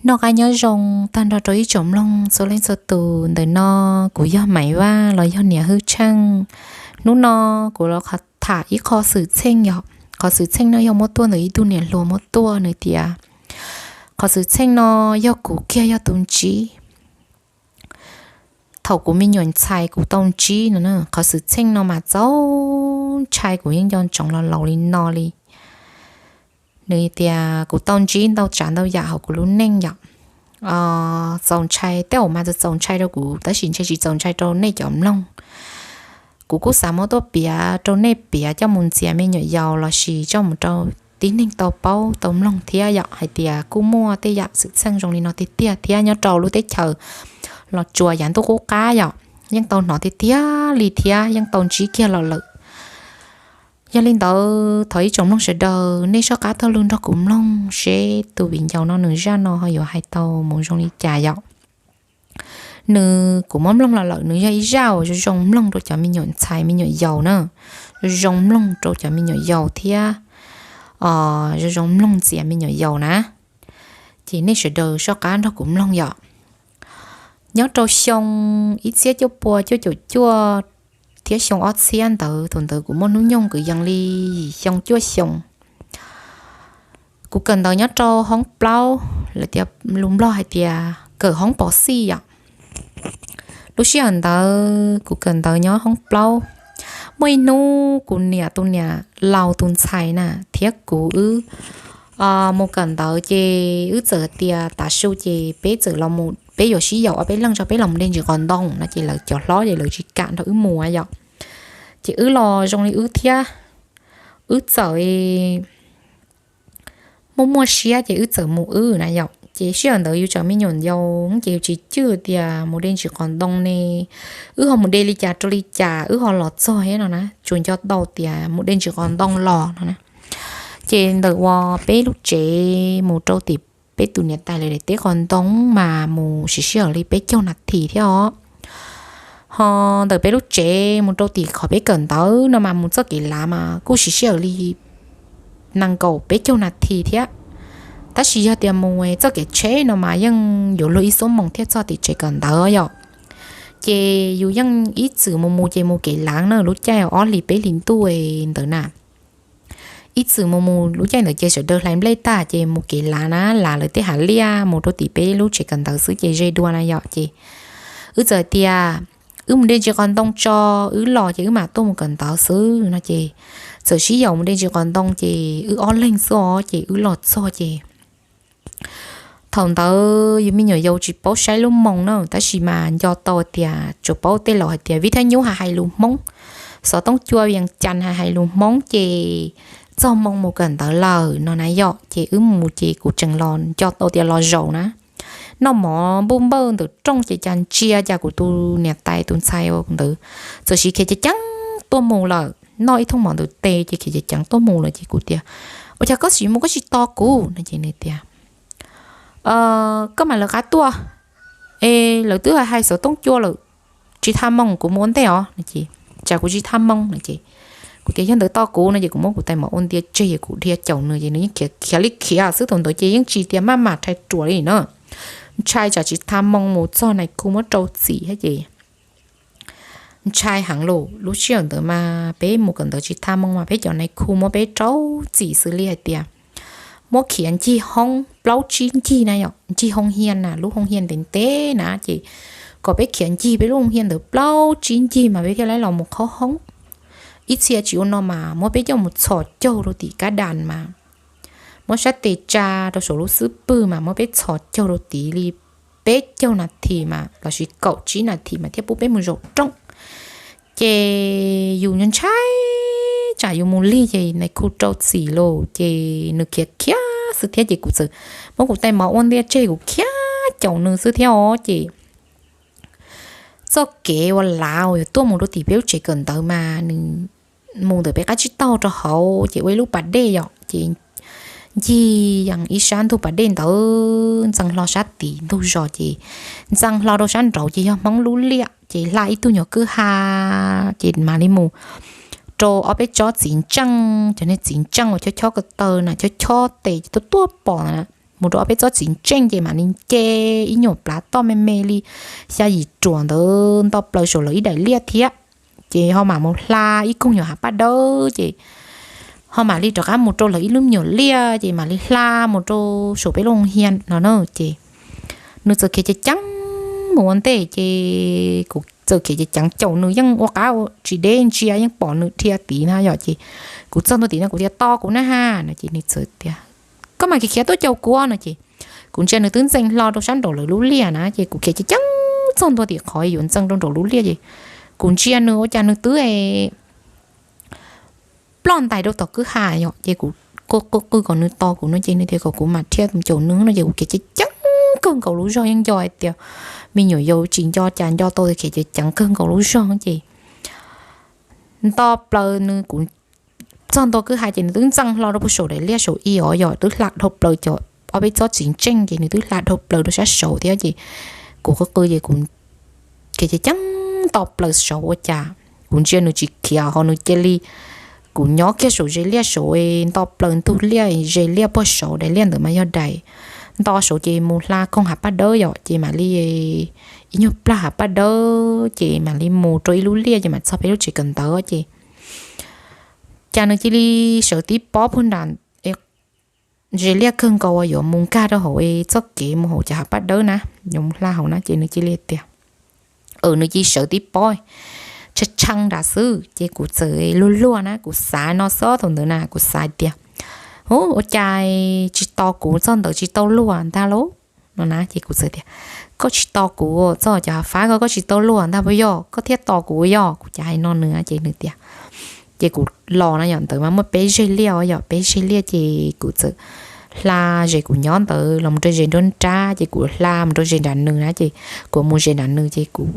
Noj qab nyob zoo tag nrho rau ib tsoom mloog txhua leej txhua tus. Ntawm no kuv yog Maiv Vaj los yog niam Hwj Tsheej. Hnub no kuv los tham ib qho xwm txheej yom. Qhov xwm txheej no yog muab tuaj ntawm ib tug niam hluas muab tuaj, nws tias qhov xwm txheej no yog kuv kiag yog tus ntsib. Thaum kuv me nyuam ntxhais kuv tau ntsib no. Qhov xwm txheej no mas txaus ntshai, kuv yeej nco ntsoov los laus li no li. Nws tias kuv tau ntsib ntau tsav ntau yam hauv kuv lub neej yom. Txaus ntshai, tej zaum mas txaus ntshai rau kuv tab sis ntshe tsis txaus ntshai rau nej cov mloog. Kuv kuj xav muab tuaj piav rau nej, piav coj mus ntxias me nyuam yaus los sis coj mus rau tib neeg tau paub tau mloog thiab yom, hais tias kuj muaj tej yam xwm txheej zoo li no tiag tiag thiab nyob rau lub teb chaws Los Tsuas yav ntuj qub qab yom, yeej tau hnov tiag tiag li thiab yeej tau ntsib kiag los lawm. Yog li ntawd thov ib tsoom mloog sawv daws nej soj qab taug lw nrog kuv mloog seb tus viv ncaus no nws zaj no ho yuav hais tau mus zoo li cas yom. Nws, kuv muab mloog los lawm, nws yog ib zaj uas zoo zoo mloog rau cov me nyuam ntxhais me nyuam yaus na, zoo zoo mloog rau cov me nyuam yaus thiab zoo zoo mloog ntxias me nyuam yaus na. Ces nej sawv daws soj qab nrog kuv mloog yom. Nyob rau xyoo ib txhiab cuaj pua cuaj caum cuaj thiab xyoo ob txhiab ntawd, thaum ntawd kuv muaj hnub nyoog kwv yees li yim xyoo cuaj xyoo. Kuv kawm ntawv nyob rau hoob plaub, lawv tias, lus Nplog hais tias kawm hoob pov xij yom. Lub sij hawm ntawd kuv kawm ntawv nyob hoob plaub. Muaj ib hnub kuv niam tus niam laus tus ntxhais na thiab kuv wb mus kawm ntawv ces wb txawm tias tav su ces peb txawm los, peb yuav sib yaum ob peb leeg tso peb los mus de ntsis qos ntoo no ces lawv cov hlob ces lawv tsis kam nrog wb mus yom. Ces wb los zoo li wb thiab, wb txawm muaj muaj siab ces wb txawm mus wb na yom. Ces sij hawm ntawd yus tseem me nyuam yaus ces yus tsis cwj tias mus de ntsis qos ntoo ne, wb ho mus de li cas rau li cas wb ho los txog thiab no na, tsuas nco tau tias mus de ntsis qos ntoo los no na. Ces ntawm uas peb lub tsev mus rau tim peb tus niam tais lawv daim teb qos ntoo mas mus siv sij hawm li peb caug nas this thiab os. Ho ntawm peb lub tsev mus rau tim qhov peb kawm ntawv no mas mus txoj kev lav mas kuj siv sij hawm li nees nkaum peb caug nas this thiab. Tab sis yog tias mus txoj kev tsheb no mas yeej yuav luag ib xuab moos thiaj txog tim tsev kawm ntawv yom. Ces yus yeej ib txwm mus mus ces mus kev lav na, lub caij ob hlis peb hlis ntuj ntawd na. Ib txwm mus mus lub caij ntawd ces sawv daws hlais nplej tag ces mus kev lav na, lav lawv tej hav liaj mus rau tim peb lub tsev kawm ntawv xwb ces ze dua na yom. Ces wb txawm tias wb mus de ntsis qos ntoo tso, wb los ces wb mam tuaj mus kawm ntawv xwb no ces txawm sib yaum mus de ntsis qos ntoo ces wb ob leeg xwb os ces wb los txog ces thaum ntawd yus me nyuam yaus tsis paub saib lub moos na, tab sis mas nco tau tias tsuas paub tej laus hais tias Vib Thaj Nyub hais hais lus Hmoob, xov tooj cua Vias Cas hais hais lus Hmoob ces txog moo mus kawm ntawv lawm no na yom. Ces wb mus ces kuv tseem los nco tau tias los zaum na, noj mov npuj npawj ntawm rooj ces cas ntsia cas kuv tus niam tais tus ntxhais ntawd txawm siv khiav ceev ceev tuaj mus lawm, noj ib thooj mov ntawm tes ces khiav ceev ceev tuaj mus lawm ces kuv tias, Ua cas koj siv mus koj tsis tos kuv? No ces nws tias, Koj mam lawv qab tuaj, es lawv twb hais xov tooj cua lawm, tsis tha moo kuv mus ua ntej os. No ces, Tsam kuv tsis tha moo no ces kuv tias, Yog ntawd tos kuv no ces kuv muab kuv tais mov ua ntia tseg es kuv dhia caum nws ces nws yeej khiav khiav li khiav xwb, thaum ntawd ces yeej tsis tias maj mam rhais ruam li na. Ntshai tsam tsis tha moo mus txog nais khu muab rau txim thiab ces ntshai heev lawm. Lub sij hawm ntawd mas peb mus kawm ntawv tsis tha moo mas peb cov nais khu muab peb rau txim xws li hais tias muab khiav ncig hoob plaub tsib ncig na yom, ncig hoo hia na, lub hoo hia ntev ntev na ces kom peb khiav ncig peb lub hoo hia ntawd plaub tsib ncig mas peb thiaj li los mus qhov hoob. Ib txhia tsis ua no mas muab peb coj mus txhos caug rau tim kab das mas muab sab tes tsa rau saum lub xub pwg mas muab peb txhos caug rau tid li peb caug nas this mas lossis kaum tsib nas this mas thiaj pub peb mus zaum rooj. Ces yus ntshai tsam yus mus lig ces nais khu rau txim lawm ces nws khiav khiav xwb thiab ces kuv txawm muab kuv tais mov ua ntia tseg kuv khiav caum nws xwb thiab os ces txoj kev ua lav uas yuav tuaj mus rau tim peb lub tsev kawm ntawv mas nws mus ntawm peb qab tsib taug rau hauv ces ua ib lub pas dej yom ces ncig yees ib sab ntug pas dej ntawd ntxees hlo sab tid ntug zos ces ntxees hlo rau sab nraud ces yog Hmoob lub liaj ces hla ib tug nyuag kwj ha ces mam li mus rau ob peb tsob txiv ntseej, cov niag txiv ntseej uas chob chob ko taw na, chob chob tes tuaj tuaj pom na. mus rau ob peb txob txiv ntseej ces mam li nce ib nyuag plav toj me me li xya yim ruam ntawd nto plaws saum lawv ib daim liaj thiab. Ces ho mam mus hla ib koog nyuam hav paj dawb ces ho mam li rov qab mus rau lawv ib lub me nyuam liaj ces mam li hla mus rau saum peb lub hia no na. Ces nws txawm khiav ceev ceev mus ua ntej ces kuv txawm khiav ceev ceev caum nws yeej ua qab tsis deb ntsia yeej pom nws dhia tid na yom. Ces kuv txog ntua tim no kuv tias, tos kuv na ha no ces nws txawm tias, koj mam khiav khiav tuaj caum kuv no ces kuv ntsia nws twb ntxeev hlo rau sab nraum lawv lub liaj na ces kuv khiav ceev ceev txog ntua tim qhov yuav ntxeev rau nraum lub liaj ces kuv ntsia nws ua cas nws twb ploj ntais rau tom kwj ha yom. Ces kuv qw qw kom nws tos kuv no ces nws tias kom kuv mam dhia mus caum nws no ces kuv khiav ceev ceev kawg nkaus lub zog yeej nco hais tias me nyuam yaus tsis nco cas nco tau tias khiav ceev ceev kawg nkaus lub zog ces nto plaws nws kuv txog ntua kwj ha ces nws twb ntxeev hlo rau puag saum daim liaj saum ib os yom, twb hla dhau plaws cov ob peb txob txiv ntseej ces nws twb hla dhau plaws rau sab saud thiab ces kuv qw qw ces kuv khiav ceev ceev nto plaws saud ua cas kuv ntsia nws tsis khiav ho nws cia li, kuv nyob kiag saum ze liaj saud nto plaws ntug liaj ze liaj puag saud daim liaj ntawd mas yog daim nto saud ces mus hla koog hav paj dawb yom ces mam li ib nyuag plag hav paj dawb ces mam li mus rau ib lub liaj ces mam txog peb lub tsev kawm ntawv ces cas nws cia li sawv tib pob puag nram ze liaj kawg nkaus uas yuav mus nkag rau hauv txoj kev mus hauv cov hav paj dawb na, yuav mus hla hauv na ces nws cia li tias, nws cia li sawv tib pob tshee tshee nrad xwb ces kuv txawm luag luag na, kuv xav no xwb thaum ntawd na kuv xav tias, hu ua cas tsis tos kuv txog ntawd tsis tau luag ntag lauj no na ces kuv txawm tias, koj tsis tos kuv txog cov hav fab ko koj tsis tau luag ntag puas yog koj thiaj tos kuv yog kuv cas hais no nws ces nws tias, ces kuv los no yom ntawd mas muaj peb zeg liaj os yom, peb zeg liaj ces kuv txawm hla ze kuv nyob ntawd los mus rau ze nruab nrab ces kuv hla mus rau ze nram nws na ces kuv mus ze nram nws ces kuv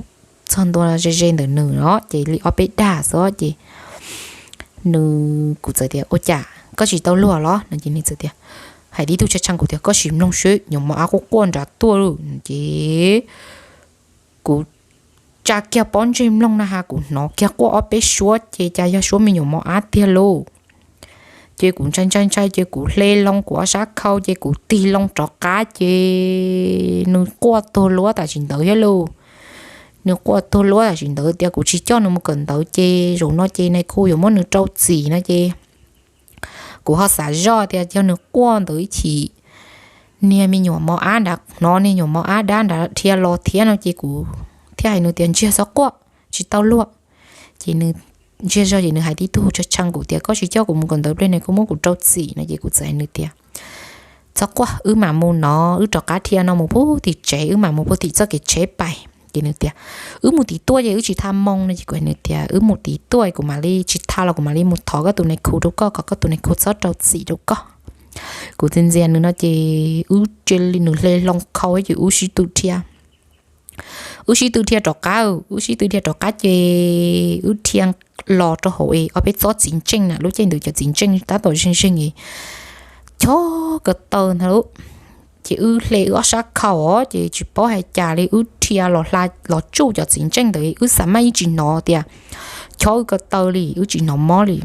txog ntua ze ze ntawm nws os ces li ob peb dag xwb ces nws, kuv txawm tias ua cas koj tsis tau luag los no ces nws txawm tias, hais tib tug tshee tshee kuv tias koj sim mloog seb nyuam mos ab quaj quaj nrad tuaj lauj ces kuv tsa kiag pob ntseg mloog na has kuv hnov kiag quaj ob peb suab ces cas yog suab me nyuam mos ab tiag lauj. Ces kuv ntshai ntshai ntshai ces kuv hle loo kuv ob sab khau ces kuv tig loo rov qab ces nws quaj tuag luab tam sim ntawd thiab lauj. Nws quaj tuag luab tam sim ntawd tias kuv tsis coj nws mus kawm ntawv ces zaum no ces nais khu yuav muab nws rau txim no ces kuv ho xav zoj tias yog nws quaj ntawd ib chim niag me nyuam mos ab nrad hnov niag nyuam mos ab dab nrad dhia los thiab no ces kuv thiaj hais nws tias ntsiag txhob quaj, tsis tau luag. Ces nws ntsiag zog ces nws hais tib tug tshee tshee kuv tias koj tsis coj kuv mus kawm ntawv pliag nais khu muab kuv rau txim no ces kuv txawm hais nws tias txhob quaj, wb mam mus no, wb rov qab dhia no mus puag tim tsev, wb mam mus puag tim txoj kev tsheb pais. Ces nws tias wb mus tim tuaj ces wb tsis tha moo no ces kuv hais nws tias wb mus tim tuaj kuv mam li tsis tha los kuv mam li mus thov koj tus nais khu rau koj kom koj tus nais khu txhob rau txim rau koj. Kuv txiv ntxias nws no ces wb cia li nws hle loo khau ces wb sib tw dhia. Wb sib tw dhia rov qab, wb sib tw dhia rov qab ces wb dhia los rau hauv es ob peb txob txiv ntseej na, lub caij ntawd cov txiv ntseej tab tom zeeg zeeg es chob ko taw ntag lauj. Ces wb hle wb ob sab khau os ces tsis paub hais cas li wb dhia los hla los tsuj cov txiv ntseej ntawd wb xav maj ib tsis hnov tias chob wb ko taw li, wb tsis hnov mob li.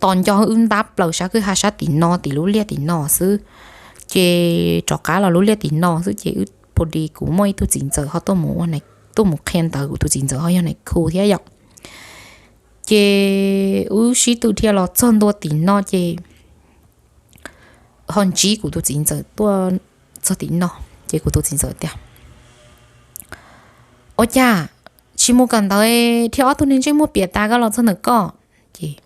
Tos nco wb ntab plaws sab kwj ha sab tim no tim lub liaj tim no xwb. Ces rov qab los lub liaj tim no xwb ces wb pus dis kuv muaj ib tug txiv ntxawm ho tuaj mus, tuaj mus qhia ntawv, kuv tus txiv ntxawm ho yog nais khu thiab yom. Ces wb sib tw dhia los txog ntua tim no ces ho ntsib kuv tus txiv ntxawm tuaj txog tim no. Ces kuv tus txiv ntxawm tias ua cas tsis mus kawm ntawv thiab, ob tug neeg ntsej muag piam tas koj los txog ntawm koj. Ces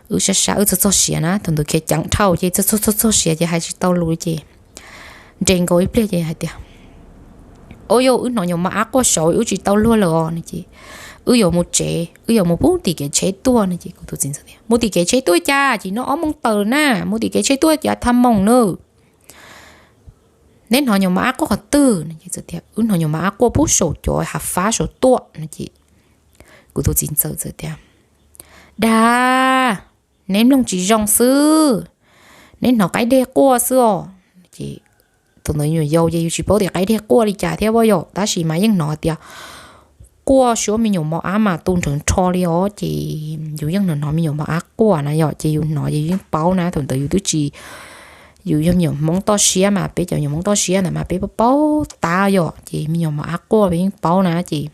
wb sab sab wb txog txog siav na, thaum ntawd khiav ceev dhau ces txog txog txog siav ces hais tsis tau lus ces nres nkaus ib pliag ces hais tias ua yog wb hnov nyuam mos ab quaj saud wb tsis tau luag lawm os no ces wb yuav mus tsev, wb yuav mus pub tim kev tsheb tuaj no ces kuv tus txiv ntxawm tias mus tim kev tsheb tuaj cas tsis noj ob moos taws na, mus tim kev tsheb tuaj ces tha moos na. Neb hnov nyuam mos ab quaj qhov twg no ces txawm tias wb hnov nyuam mos ab quaj pub saum cov hav fab saud tuaj no ces kuv tus txiv ntxawm txawm tias dag, neb mloog tsis zoo xwb, neb hnov qaib deg quaj xwb os. Ces thaum ntawd yus yau ces yus tsis paub tias qaib deg quaj li cas thiab vaj yom, tab sis mas yeej hnov tias quaj suab me nyuam mos ab mas tu nrhawv nrho li os, ces yus yeej hnov hnov me nyuam mos ab quaj na yom, ces yus hnov ces yus yeej paub na, thaum ntawd yus twb tsis yus yog me nyuam Hmoob toj siab mas peb cov me nyuam Hmoob toj siab ntawd mas peb paub paub tab yom, ces me nyuam mos ab quaj peb yeej paub na ces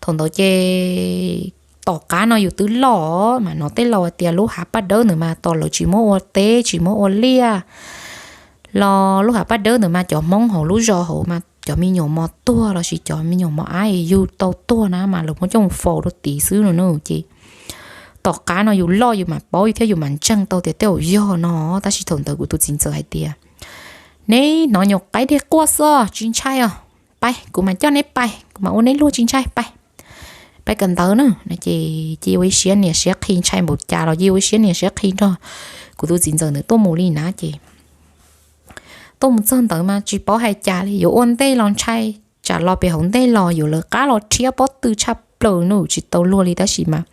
thaum ntawd ces tom qab no yus twb loj mas hnov tej laus hais tias lub hav Paj Dawb ntawd mas tos lawv tsis muab ua teb tsis muab ua liaj los lub hav Paj Dawb ntawd mas cov Hmoob hauv lub zos hauv mas cov me nyuam mos tuag los sis cov me nyuam mos ab yug tau tuag na mas lawv muab coj mus faus rau tid xwb no na ces tom qab no yus loj yus mam paub thiab yus mam ntseeg tau tias tej zaum yog no, tab sis thaum ntawd kuv tus txiv ntxawm hais tias, neb hnov nyuam qaib dej quaj xwb tsis ntshai os, pais kuv mam coj neb pais, kuv mam ua neb luag tsis ntshai, pais, pais kawm ntawv na no ces cia ua ib siab niam siab qhi, ntshai npaum cas los cia ua ib siab niam siab qhi nrog kuv tus txiv ntxawm ntawd tuaj mus li na ces tuaj mus txog ntawd mas tsis paub hais cas li, yuav ua ntej los ntshai, tsam los pem hauv ntej los yuav lawv qab los rhiab pob tw tshaj plaws no tsis tau luag li tab sis mas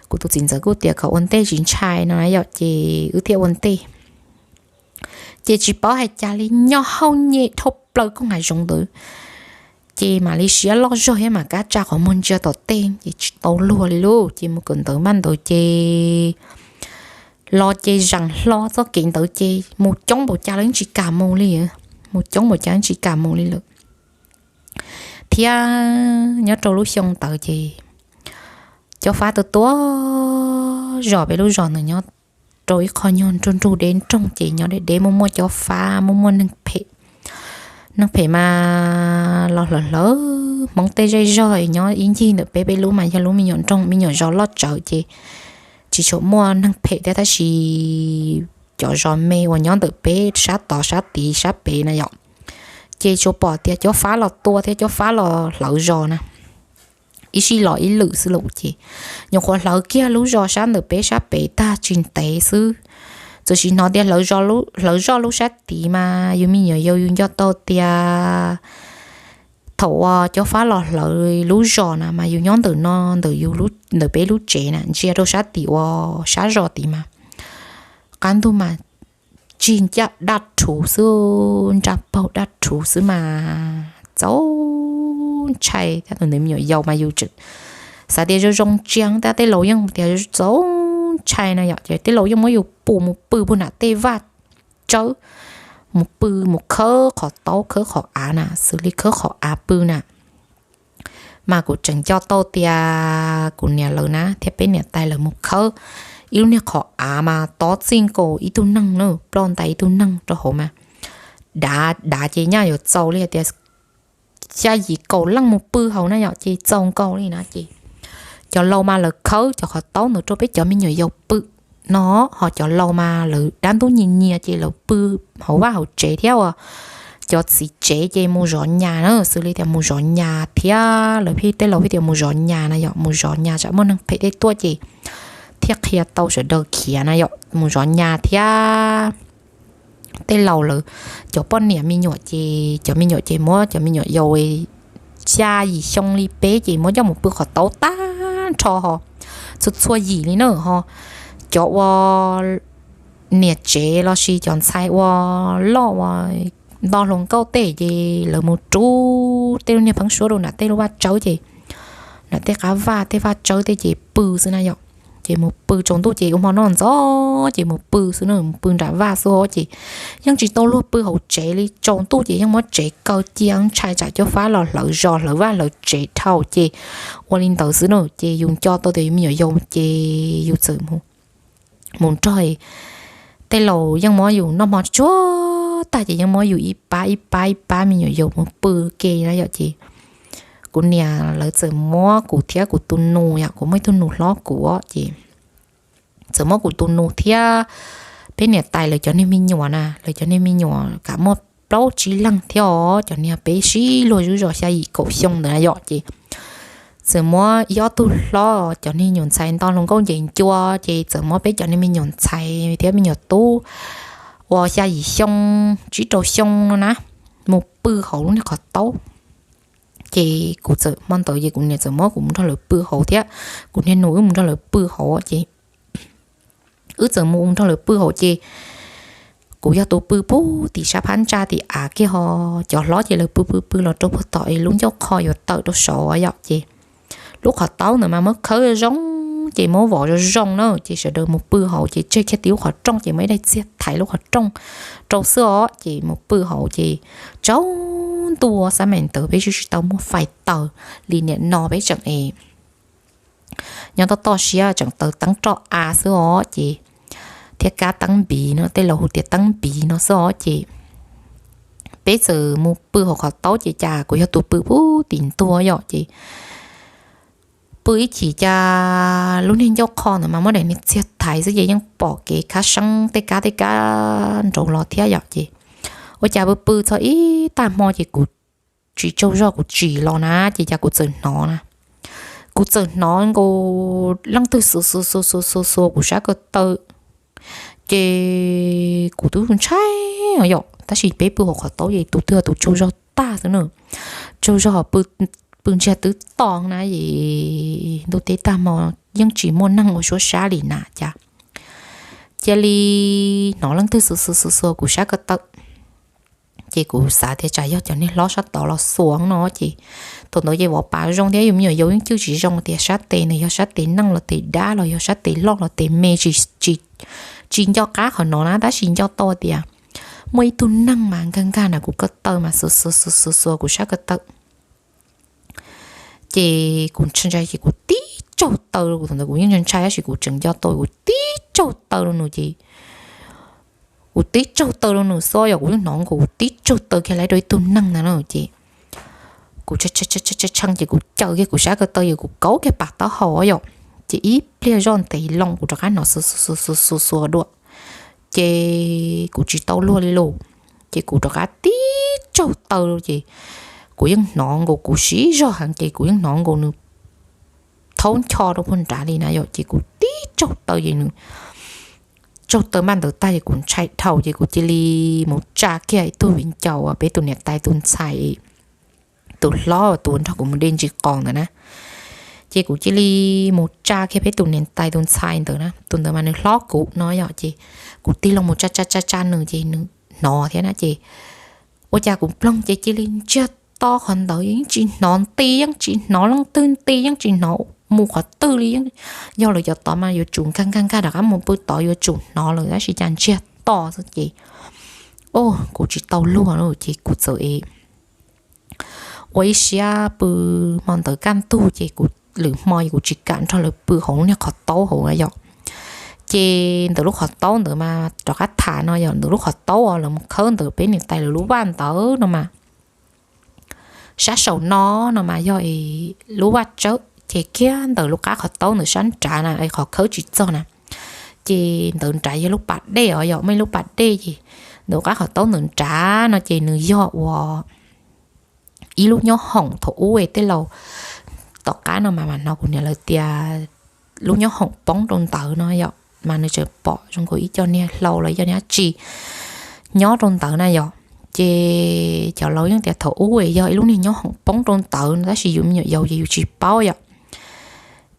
kuv tus txiv ntxawm kuj tias kom ua ntej tsis ntshai no na yom ces wb thiaj ua ntej. Ces tsis paub hais cas li nyob hauj nyem dhau plaws koog hav zoov ntawd ces mam li siab loj zog thiab mam kab tsa qhov muag ntsia tom tej ces tsis tau luag li lauj, ces mus kawm ntawv npaj ntawd ces los ces zaem hlo txoj kev ntawd ces mus coob npaum cas los yeej tsis kam mus li, mus coob npaum cas yeej tsis kam mus li lawm. Thiab nyob rau lub xyoo ntawd ces cob fab tuaj tuaj zos peb lub zos ntawd nyob rau ib qho nyuag nrug nrug deb nroog ces nyob deb deb muaj muaj cob fab muaj muaj neeg phem. Neeg phem mas los hlawv hlawv Hmoob tej zej zog nyob ib ncig ntawm peb, peb lub mas yog lub me nyuam nroog me nyuam zos loj tsawv ces tsis tshua muaj neeg phem thiab tab sis cov zos me uas nyob ntawm peb sab tod sab tid sab pem na yom ces tsuas pom tias cob fab los tua thiab cob fab los hlawv zos na ib sij los ib lwm xwb lauj ces nyuam qhuav hlawv kiag lub zos sab ntawm peb sab pem tag tsis ntev xwb, txawm sim hnov tias hlawv zoj lub sab tid mas yus me nyuam yaus yus nco tau tias thaum uas cob fab los hlawv lub zos na mas yus nyob ntawm no ntawm yus ntawm peb lub tsev na ntsia rau sab tim uas sab zos tid mas qab ntug mas tsis ncaj daj rhuv xwb, nra paug daj rhuv xwb mas txaus ntshai. Tab tus ntawd me nyuam yaus mas yus xav tias zoo zoo tsiaj tab tej laus yeej tias txaus ntshai no yom ces tej laus yeej muab yus pus mus pw puag nram tej vaj tsawb, mus pw mus khawb qhov taub khawb qhov av na xws li khawb qhov av pw na mas kuv tseem nco tau tias kuv niam lawv na thiab peb niam tais lawv mus khawb ib lub niag qhov av mas tob txij nkaus ib tug neeg na, ploj ntais ib tug neeg rau hauv mas dav dav ces nyaj yuav txaus li hais tias xya yim kaum leej mus pw hauv na yom ces txaus nkaus li na ces cov laus mas lawv khawb cov qhov taub ntawd rau peb cov me nyuam yaus pw no, ho cov laus mas lawv dab ntub nyias nyias ces lawv pw hauv vaj hauv tsev thiab uas cov txiv tsev ces mus zov nyas na xws li tias mus zov nyas thiab lawv pheej tej laus pheej tias mus zov nyas na yom mus zov nyas tsam muaj neeg phem tej tuaj ces thiaj qhia tau sawv daws khiav na yom mus zov nyas thiab tej laus lawv cov poj niam me nyuam ces cov me nyuam ces muab cov me nyuam yaus xya yim xyoo li peb ces muab coj mus pw qhov taub tag nrho ho txhua txhua yim li na ho cov ua niam tsev los sis cov ntxhais ua loj ua nto hluas nkauj tej ces lawv mus rub tej lub niag pheeb suab rau nram tej lub vaj tsawb ces nram tej qab vaj tej vaj tsawb tej ces pw xwb na yom ces mus pw tsaus ntuj ces ua hmo noj ntxov ces mus pw xwb na mus pw nram vaj xwb os ces yeej tsis tau luag pw hauv tsev li tsaus ntuj ces yeej muab tsev kaw cia ntshai tsam cob fab los hlawv zos hlawv vaj hlawv tsev dhau ces ua li ntawd xwb na ces yus nco tau tias yus me nyuam yaus ces yus txawm mus nrog tej laus yeej muab yus noj hmo tsuag tag ces yeej muab yus ib pab ib pab ib pab me nyuam yaus mus pw ke na yom ces kuv niam lawv txawm muab kuv thiab kuv tus nus yom kuv muaj ib tug nus hlob kuv ces txawm muab kuv tus nus thiab peb niam tais lawv cov niag me nyuam na lawv cov niag me nyuam kam muaj plaub tsib leeg thiab os cov niag peb sib luag zuj zos xya yim kaum xyoo ntawd na yom ces txawm muab ib ob tug hlob cov niag me nyuam ntxhais nto hluas nkauj ncees ncua ces txawm muab peb cov niag me nyuam ntxhais thiab me nyuam tub uas xya yim xyoo tsib rau xyoo no na mus pw hauv lub niag qhov taub ces kuv txawm hmo ntawd ces kuv niam txawm muab kuv mus nrog lawv pw hauv thiab kuv niag nus wb mus nrog lawv pw hauv ces wb txawm mus nrog lawv pw hauv ces kuv yog tus pw puag tim sab phab ntsa tim av kiag ho cov hlob ces lawv pw pw pw los rau puag tom es lub ncauj qho yuav tawm rau saud yom ces lub qhov taub ntawd mas muab khawb zoo ces muab vov zoo zoo na ces sawv daws mus pw hauv ces tseg kiag tim lub qhov rooj ces muaj ib daim txiag tais lub qhov rooj rau xwb os. Ces mus pw hauv ces tsaus ntuj, xab mais ntawd peb tsis tau muaj fais taws li niam no, peb tseem es nyob toj toj siab tseem taws teeb roj av xwb os. Ces thiab kab teeb npiv no, tej laus hu tias teeb npiv no xwb os. Ces peb txawm mus pw hauv qhov taub ces cas kuv yog tus pw pub tim ntua yom. Ces pw ib chim cas lub niag ncauj qho ntawd mas muab daim niag txiag thaiv xwb ces yeej pom kev khab seeb tej kab tej kab nraud los thiab yom. Ces ua cas pw pw txog ib tag hmo ces kuv tsis tsaug zog kuv tsim los na, ces cas kuv txawm hnov na, kuv txawm hnov nkaus leej twg xuas xuas xuas xuas xuas xuas kuv sab ko taw. Ces kuv twb ntshai yom, tab sis peb pw hauv qhov taub ces tus twg tus tsaug zog tag xwb na, tsaug zog pw ntsiag twb to na. Es ntuj teb tag hmo yeej tsis muaj neeg ua suab sab li na cas cia li hnov leej twg xuas xuas xuas xuas kuv sab ko taw. Ces kuv xav tias tsam yog cov niag hlob sab tod los xuas no ces thaum ntawd ces vov pav zoo thiab yus me nyuam yaus yeej cwj tsis zoo tias sab tes nws yog sab tes neej los tes dab los yog sab tes loj los tes me, tsis nco qab qhov no na, tab sis nco tau tias muaj ib tug neeg mas nkag nkag nram kuv ko taw mas xuas xuas xuas xuas xuas kuv sab ko taw. Ces kuv ntshai ntshai ces kuv tib tsaug taw rau, kuv thaum ntawd kuv yeej ntshai ntshai tab sis kuv tseem nco tau kuv tib tsaug taw rau nws ces kuv tib tsaug taw rau nws xwb yom, kuv yeej hnov nkaus kuv tib tsaug taw kiag lawm rau ib tug neeg ntag na. Ces kuv tshee ces kuv caws kiag kuv sab ko taw ces kuv kauv kiag pam taub hau yom. Ces ib pliag zoj ntev loo kuv rov qab hnov xuas xuas xuas xuas dua, ces kuv tsis tau luag li lauj. Ces kuv rov qab tib tsaug taw ces kuv yeej hnov nkaus kuv siv zog heev ces kuv yeej hnov nkaus nws thaub ncho rau puag nrad li na yom. Ces kuv tib tsaug taw ces nws tsaug taw npaj ntawd tag ces kuv ntshai dhau ces kuv cia li mus tsa kiag ib tug viv ncaus uas peb tus niam tais tus ntxhais, tus hlob tus nrog kuv mus de ntsis qos ntawd na. Ces kuv cia li mus tsa kiag peb tus niam tais tus ntxhais ntawd na, tus ntawd mas nws hlob kuv no yom. Ces kuv tig loo mus tsa tsa tsa tsa nws ces nws hnov thiab na. Ces ua cas kuv mloog ces cia li ntsiag to qhov ntawd, yeej tsis hnov nti, yeej tsis hnov leej twg nti, yeej tsis hnov mus qhov twg li. Yog lawv cov tod mas yuav tsum nkag nkag nkag rov qab mus pw tod yuav tsum hnov lawm, tab sis cas ntsiag to xwb ces kuv tsis tau luag lawm ces kuv txawm es ua ib siab pw. Hmo ntawd kaj ntug ces kuv lwm hmo kuv tsis kam nrog lawv pw hauv lub niag qhov taub hauv yom. Ces ntawm lub qhov taub ntawd mas rov qab tham no yom, ntawm lub qhov taub uas lawv mus khawb ntawm peb niam tais lawv lub vaj ntawd no mas sab saum no no mas yog lub vaj tsawb, ces kiag ntawm lub qab qhov taub ntawm sab nrad na, qhov khawb tsis txog na, ces ntawd nrad yog lub pas dej os yom, muaj ib lub pas dej ces ntawm qab qhov taub ntawm nrad no ces nws yog ua ib lub nyob hoom thaum ub es tej laus tom qab no mas mas hnov kuv niam lawv tias lub nyob hoom poob rau ntawd no yom, mas nws tseem pom zoo nkaus ib co niag hlau los ib co niag dab tsi nyob rau ntawd na yom. Ces cov laus yeej tias thaum ub yog ib lub niag nyob hoom poob rau ntawd no, tab sis yus me nyuam yaus ces yus tsis paub yom.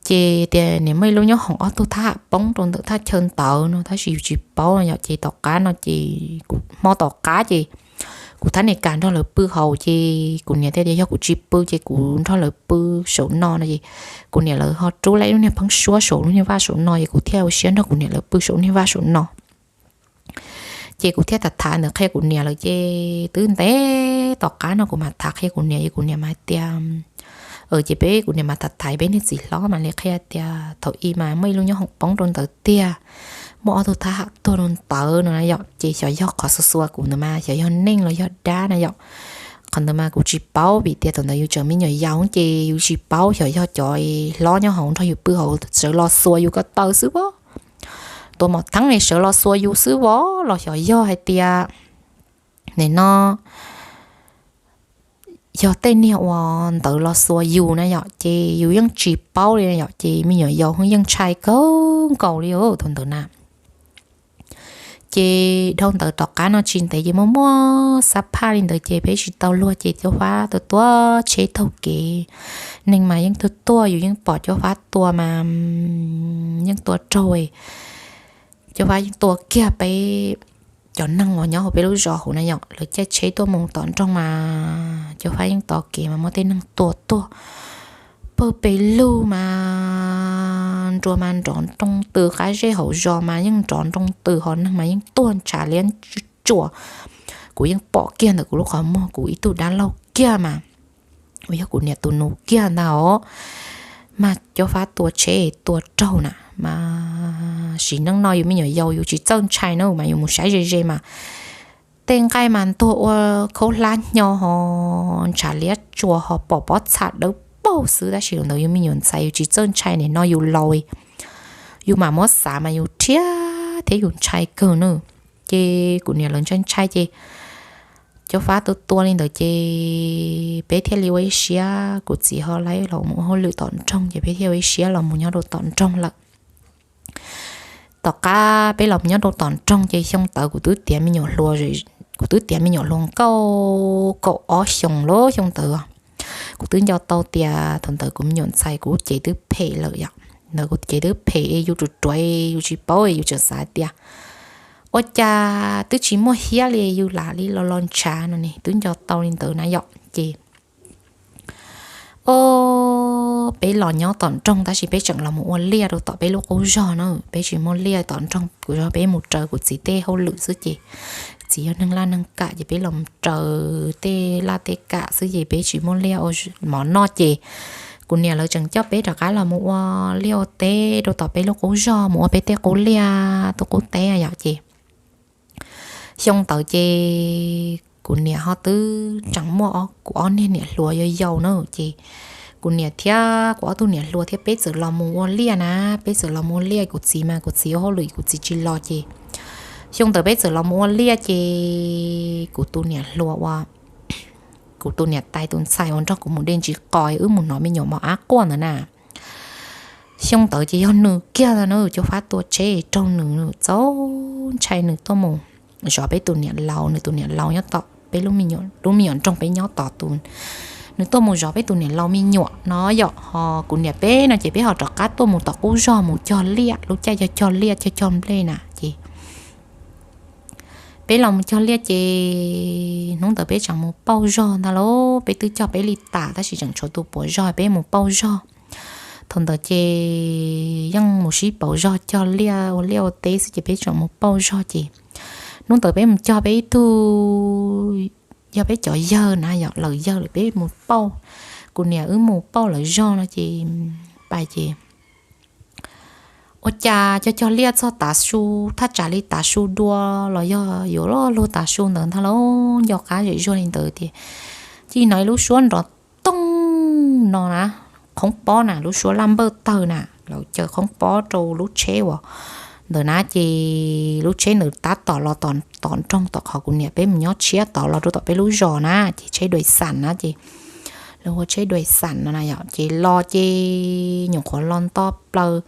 Ces tias niam muaj ib lub nyob hoom ob tug thab ham poob rau ntawm thaj chaw ntawd no, tab sis yus tsis paub no yom. Ces tom qab no ces kuv hmo tom qab ces kuv thab niam kam nrog lawv pw hauv, ces kuv niam thiaj tias yog kuv tsis pw ces kuv nrog lawv pw saum no no. Ces kuv niam lawv ho rub lawm ib lub niag pheeb suab saum lub niag vaj saum no, ces kuv thiaj ua siab nrog kuv niam lawv pw saum niag vaj saum no. Ces kuv thiaj tham tham ntawd qhia kuv niam lawv, ces twb ntev tom qab no kuv mam tham qhia kuv niam, ces kuv niam mas hais tias, ces peb, kuv niam mas tham tham peb niag txiv hlob mas li qhia tias thaum ub mas muaj ib lub nyob hoom poob rau ntawd tiag, muaj ob tug thab ham tuag rau ntawd no na yom. Ces xyov yog qhov xuas xuas kuv ntawd mas xyov yog neeg los yog dab na yom. Qhov ntawd mas kuv tsis paub vim tias thaum ntawd yus tseem me nyuam yaus ces yus tsis paub xyov yog cov hlob nyob hauv nrog yus pw hauv sawv los xuas yus ko taw xwb vov, tua mom theeb li sawv los xuas yus xwb vov, los xyov yog hais tias nim no yog tej niag uas ntawd los xuas yus na yom. Ces yus yeej tsis paub li na yom, ces me nyuam yaus yeej ntshai kawg nkaus li thaum ntawd na. Ces dhau ntawd tom qab no tsis ntev ces muaj muaj xab phaj li ntawd ces peb tsis tau luag ces Cuab Fab tuaj tua tsheb taug kev. Neeg mas yeej tuag tuag, yus yeej pom Cuab Fab tua mas yeej tua raug, Cuab Fab yeej tua kiag peb cov neeg uas nyob hauv peb lub zos hauv na yom. Lawv caij tsheb tuaj mus tom nroog mas Cuab Fab yeej tos kev mas muab tej neeg tua tuag pawg pes lug mas nrua mas nrov nroo tws, qab zej hauv zos mas yeej nrov nroo tws, ho neeg mas yeej tuag ntshav liab tsuas. Kuv yeej pom kiag ntawm kuv lub qhov muag kuv ib tug dab laug kiag mas uas yog kuv niam tus nus kiag ntag os. Mas Cob Fab tua tsheb tua raug na, mas sim neej no yus me nyuam yaus yus tsis txawj ntshai na, mas yus mus saib ze ze mas tej nqaij mas ntuag ua khaub hlab hnyo ho ntshav liab tsuas ho pom pob txha dawb paug xwb, tab sis ntawd yus me nyuam ntxhais yus tsis txawj ntshai. Nim no yus laus, yus mam muab xav mas yus rhiab thiab yus ntshai kawg na. Ces kuv niam lawv ntshai ntshai ces Cob Fab tua tua li ntawd ces peb thiaj li ua ib siab, kuv txiv ho lawv los mus ua hauj lwm tom nroog ces peb thiaj ua ib siab los mus nyob rau tom nroog lawm. Tom qab peb los mus nyob rau tom nroog ces xyoo ntawd kuv twb tiav me nyuam hluas, kuv twb tiav me nyuam hluas nkauj kaum ob xyoos lawm xyoo ntawd. Kuv twb nco tau tias thaum ntawd kuv me nyuam ntxhais kuv cev twb phem lawm yom, ntawd kuv cev twb phem es yus ruam ruam yus tsis paub, yus tseem xav tias ua cas twb tsis muaj hiab li yus lam li los los ntshav no ne, twb nco tau li ntawd na yom. Ces o, peb los nyob tom nroog tab sis peb tseem los mus ua liaj rau tom peb lub qub zog na, peb tsis muaj liaj tom nroog, kuv yog peb mus raws kuv txiv tej hauj lwm xwb ces txiv yog neeg laj neeg kam ces peb los raws tej laj tej kam xwb ces peb tsis muaj liaj ua mov noj ces kuv niam lawv tseem coj peb rov qab los mus ua liaj ua teb rau tom peb lub qub zog, mus ua peb tej qub liaj tus qub teb yom. Ces xyoo ntawd ces kuv niam ho twb tseem muaj kuv ob niag niam hluas yau yau na, ces kuv niam thiab kuv ob tug niam hluas thiab peb txawm los mus ua liaj na, peb txawm los mus ua liaj. Kuv txiv mas kuv txiv ua hauj lwm kuv txiv tsis los ces xyoo ntawd peb txawm los mus ua liaj ces kuv tus niam hluas ua kuv tus niam tais tus ntxhais uas nrog kuv mus de ntsis qos wb mus hnov me nyuam mos ab quaj ntawd na. Xyoo ntawd ces yog nws kiag ntag na, Cob Fab tua tsheb raug nws, txaus ntshai, nws tuaj mus zov peb tus niam laus, nws tus niam laus nyob tom peb lub me nyuam nroog peb nyob tod, nws tuaj mus zov peb tus niam laus me nyuam no yom. Ho kuv niam peb no ces peb ho rov qab tuaj mus tom qub zog mus cog liaj, lub caij cog cog liaj cog cog nplej na ces peb los mus cog liaj ces hnub ntawd peb tseem mus pauj zog ntag lauj, peb twb cog peb li tas tab sis tseem tshuav tus puas zog peb mus pauj zog. Thaum ntawd ces yeej mus sib pauv zog cog liaj ua liaj ua teb xwb ces peb tseem mus pauj zog ces hnub ntawd peb mus cog peb ib tug, yog peb cov yawg na yom, lawm yawg lawm peb mus pauj, kuv niam wb mus pauj lawv zog no ces pais ces ua cas cog cog liaj txog tav su, thaj tsam li tav su dua los yog yuav luag tav su ntawd ntag lauj, nco qab zem zuag li ntawd tias cia li hnov ib lub suab nrov tooj no na, qhoob pob na, lub suab laj npawj tawg na, lawv caw qhoob pob rau lub tsheb uas ntawd na ces lub tsheb ntawd tab tom los tom nroog tom qhov kuv niam peb mus nyob tshiab tod los rau tom peb lub zos na ces tsheb dais xas na ces lawv ua tsheb dais xas no na yom ces los ces nyuam qhuav los nto plaws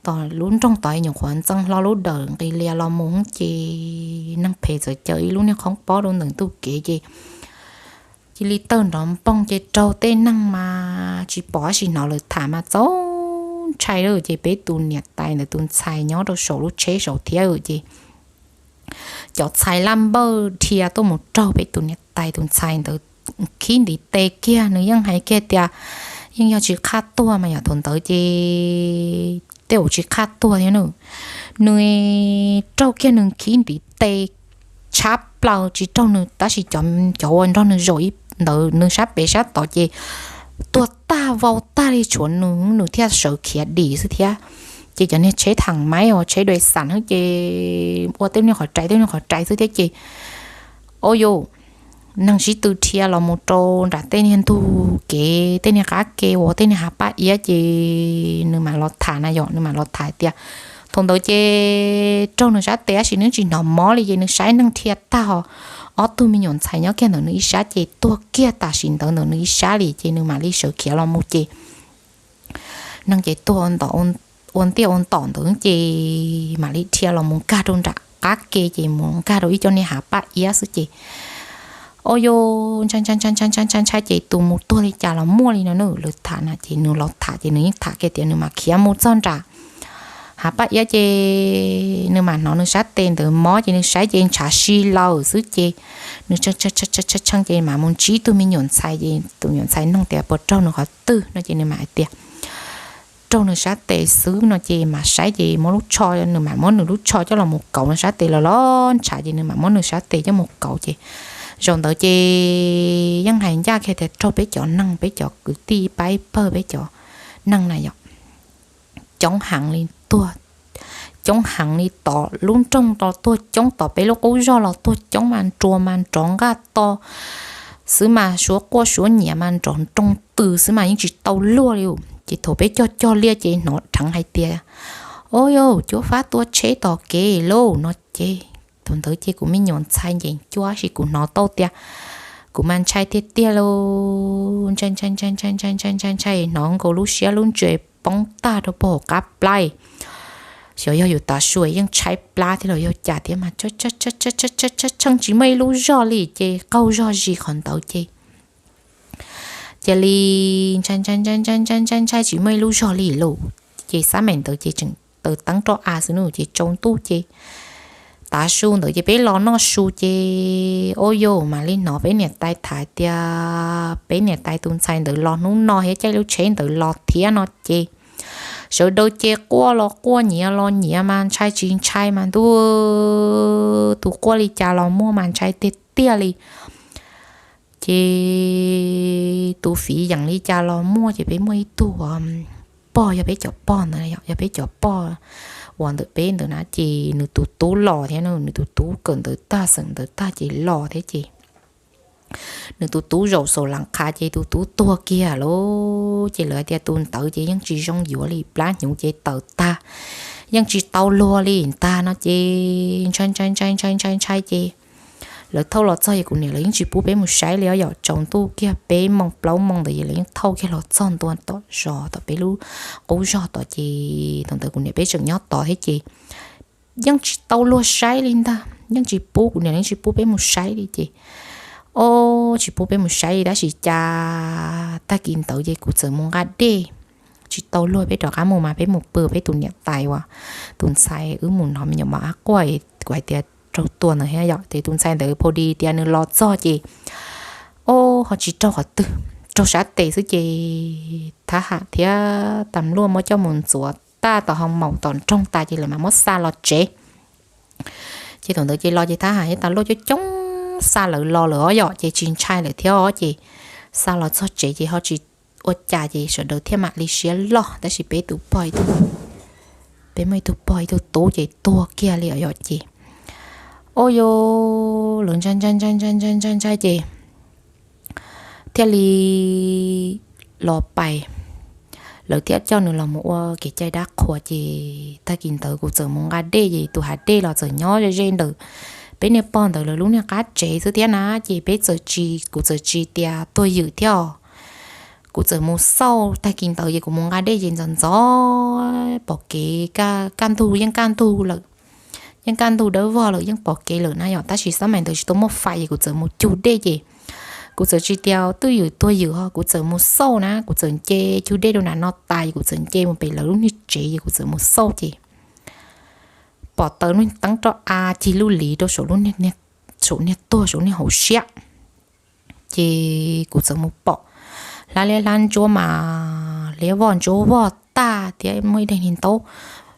tom lub nroog tod nyuam qhuav ntxeev hlo lub dawm nqis lias los mus ces neeg phem txawm caw ib lub niag qhoob pob rau ntawm ntug kev ces cia li tawg nrov npoog ces raug tej neeg mas tsis pom dab tsi hnov lawv tham mas txaus ntshai lawm ces peb tus niam tais ntawd tus ntxhais nyob rau saum lub tsheb saud thiab ces cov txhais laj npawj dhia tuaj mus raug peb tus niam tais tus ntxhais ntawd khib ntiv tes kiag, nws yeej hais kiag tias yeej yog tsis qhaj tuag mas yom, thaum ntawd ces tej zaum tsis qhaj tuag thiab nws, nws raug kiag nws khib ntiv tes tshab plaws tsis raug nws tab sis cov uas nrog nws zaum ntawd nws sab pem sab tod ces tuag tag vau tag li, tshuav nws, nws thiaj sawv khiav dim xwb thiab. Ces cov niag tsheb tham maib uas tsheb dais xas ces ua tej niag qhov rais tej niag qhov rais xwb thiab ces o yus neeg sib tw dhia los mus rau nram tej niag ntug kev tej niag qab ke uas tej niag hav paj iab ces nws mam los tham na yom, nws mam los tham tias thaum ntawd ces raug nws sab tes tab sis nws tsis hnov mob li ces nws saib neeg dhia tag ho ob tug me nyuam ntxhais nyob kiag ntawm nws ib sab ces tuag kiag tam sim ntawd ntawm nws ib sab li ces nws mam li sawv khiav los mus ces neeg ces tuag ua ntiaj ua ntom ntawd ces mam li dhia los mus nkag rau nram qab ke ces mus nkag rau ib co niag hav paj iab xwb ces o yus ntshai ntshai ntshai ntshai ntshai ntshai ces tus mus tuag li cas los muaj li no na. Lawv tham na ces nws los tham ces nws yeej tham kiag tias nws mam khiav mus txog nram hav paj iab ces nws mam hnov nws sab tes ntawd mob ces nws saib ces ntshav si lawm xwb ces nws tshee tshee ces mam mus ntsib tug me nyuam ntxhais ces tus me nyuam ntxhais nug tias puas raug nws qhov twg no ces nws mam hais tias raug nws sab tes xwb no ces mam saib ces muab lub tsho, nws mam muab nws lub tsho coj los mus kauv nws sab tes los los ntshav ces nws mam muab nws sab tes coj mus kauv ces zaum ntawd ces yeej hais ncaj kiag tias raug peb cov neeg, peb cov kwv tij pab ib pawg peb cov neeg na yom, coob heev li tuag, coob heev li tod lub nroog los tuag coob, tod peb lub qub zog los tuag coob mas nruas mas nrov nqaj to xwb mas suav quaj suav nyiav mas nrov nroo tws xwb mas yeej tsis tau luag li. Ces thaum peb cog cog liaj ces hnov dheev hais tias, o yog cuab fab tua tsheb tom kev lauj no ces thaum ntawd ces kuv me nyuam ntxhais ncees cuab sis kuv hnov tau tias kuv mas ntshai tiag tiag lauj, ntshai ntshai ntshai ntshai ntshai ntshai ntshai ntshai hnov nkaus lub siab lub ntsws poob tag rau pem hauv qab plab. Xyov yog yus tav su yeej tshaib plab thiab los yog cas thiab mas tsheej tsis muaj ib lub zog li ces qaug zog zis qhov ntawd ces cia li ntshai ntshai ntshai ntshai ntshai ntshai ntshai tsis muaj ib lub zog li lauj. Ces xab meem ntawd ces tseem taws teeb roj av xwb no ces tsaus ntuj ces tav su ntawd ces peb los noj su ces ua yus mam li hnov peb niam tais tham tias peb niam tais tus ntxhais ntawd los hnub no thiab caij lub tsheb ntawd los thiab no ces sawv daws ces quaj los quaj nyiav los nyiav mas ntshai tsis ntshai mas ntuj, tus quaj li cas los muaj mas ntshai tiag tiag li. Ces tus fiv yeem li cas los muaj ces peb muaj ib tug pog, yog peb cov pog ntawd, yog peb cov pog uas ntawm peb ntawd na ces nws tus tub los thiab, nws tus tub kawm ntawv tag xeem ntawv tag ces los thiab ces nws tus tub zaum saum las qha ces tus tub tuag kiag lawm ces lawv tias tus ntawd ces yeej tsis zoo yuav li, plab hnyuv ces tawm tag, yeej tsis tau luag li ntag no ces ntshai ntshai ntshai ntshai ntshai ntshai ces lawv thauj los txog ces kuv niam lawv yeej tsis pub peb mus saib li os yom, tsaus ntuj kiag peb moos plaub moos ntawd es lawv yeej thauj kiag los txog ntua tom zos tom peb lub qub zog tod ces thaum ntawd kuv niam peb tseem nyob tod thiab ces yeej tsis tau luag saib li ntag, yeej tsis pub, kuv niam yeej tsis pub peb mus saib li ces o, tsis pub peb mus saib li tab sis cas tag kis ntawd ces kuv txawm mus nqa dej, tsis tau luag peb rov qab mus mas peb mus pw peb tus niam tais uas tus ntxhais wb mus hnov me nyuam mos ab quaj, kuv hais tias raug tua ntawd thiab yom ces tus ntxhais ntawd pha dis tias nws los txog ces o, ho tsis raug qhov twg, raug sab tes xwb ces thab ham thiab tas luaj muab coj mus ntxuav tag tom hoo maum tom nroog tas ces lawv mam muab xa los tsev. Ces thaum ntawd ces los ces thab ham thiab tas luaj coob coob xa lawv los lawm os yom ces tsis ntshai lawm thiab os ces xa los txog tsev ces ho tsis ua cas ces sawv daws thiaj mam li siab loj tab sis peb tus pog ib tug, peb muaj ib tug pog ib tug tub ces tuag kiag li os yom ces o, yus lawv ntshai ntshai ntshai ntshai ntshai ntshai ntshai ces thiaj li los pais, lawv thiaj coj nws los mus ua kev cai dab qhuas ces tag kis ntawd kuv txawm mus nqa dej ces tus hav dej los txawm nyob ze ze ntawm peb niag pog ntawd lawv lub niag qab tsev xwb thiab na ces peb txawm tsis, kuv txawm tsis tias tuag ywm thiab os. Kuv txawm mus xauj tag kis ntawd ces kuv mus nqa dej ces ntxov ntxov pom kev, kaj ntug yeej kaj ntug lawm, yeej kaj ntug dawb vog lawm yeej pom kev lawm na yom tab sis xab mais ntawd tsis tau muaj fais ces kuv txawm mus cug dej ces kuv txawm tsis tias twj ywm tuag ywm ho kuv txawm mus xauj na kuv txawm nce cug dej rau nram no tas ces kuv txawm nce mus pem lawv lub niag tsev ces kuv txawm mus xauj ces pom taws lub teeb roj av cig lub lis rau saum niag tuag saum niag hauv siab. Ces kuv txawm mus pom hlab liab hlab ntsuab mas liab voj ntsuab vog tag thiab muaj ib daim niag ntaub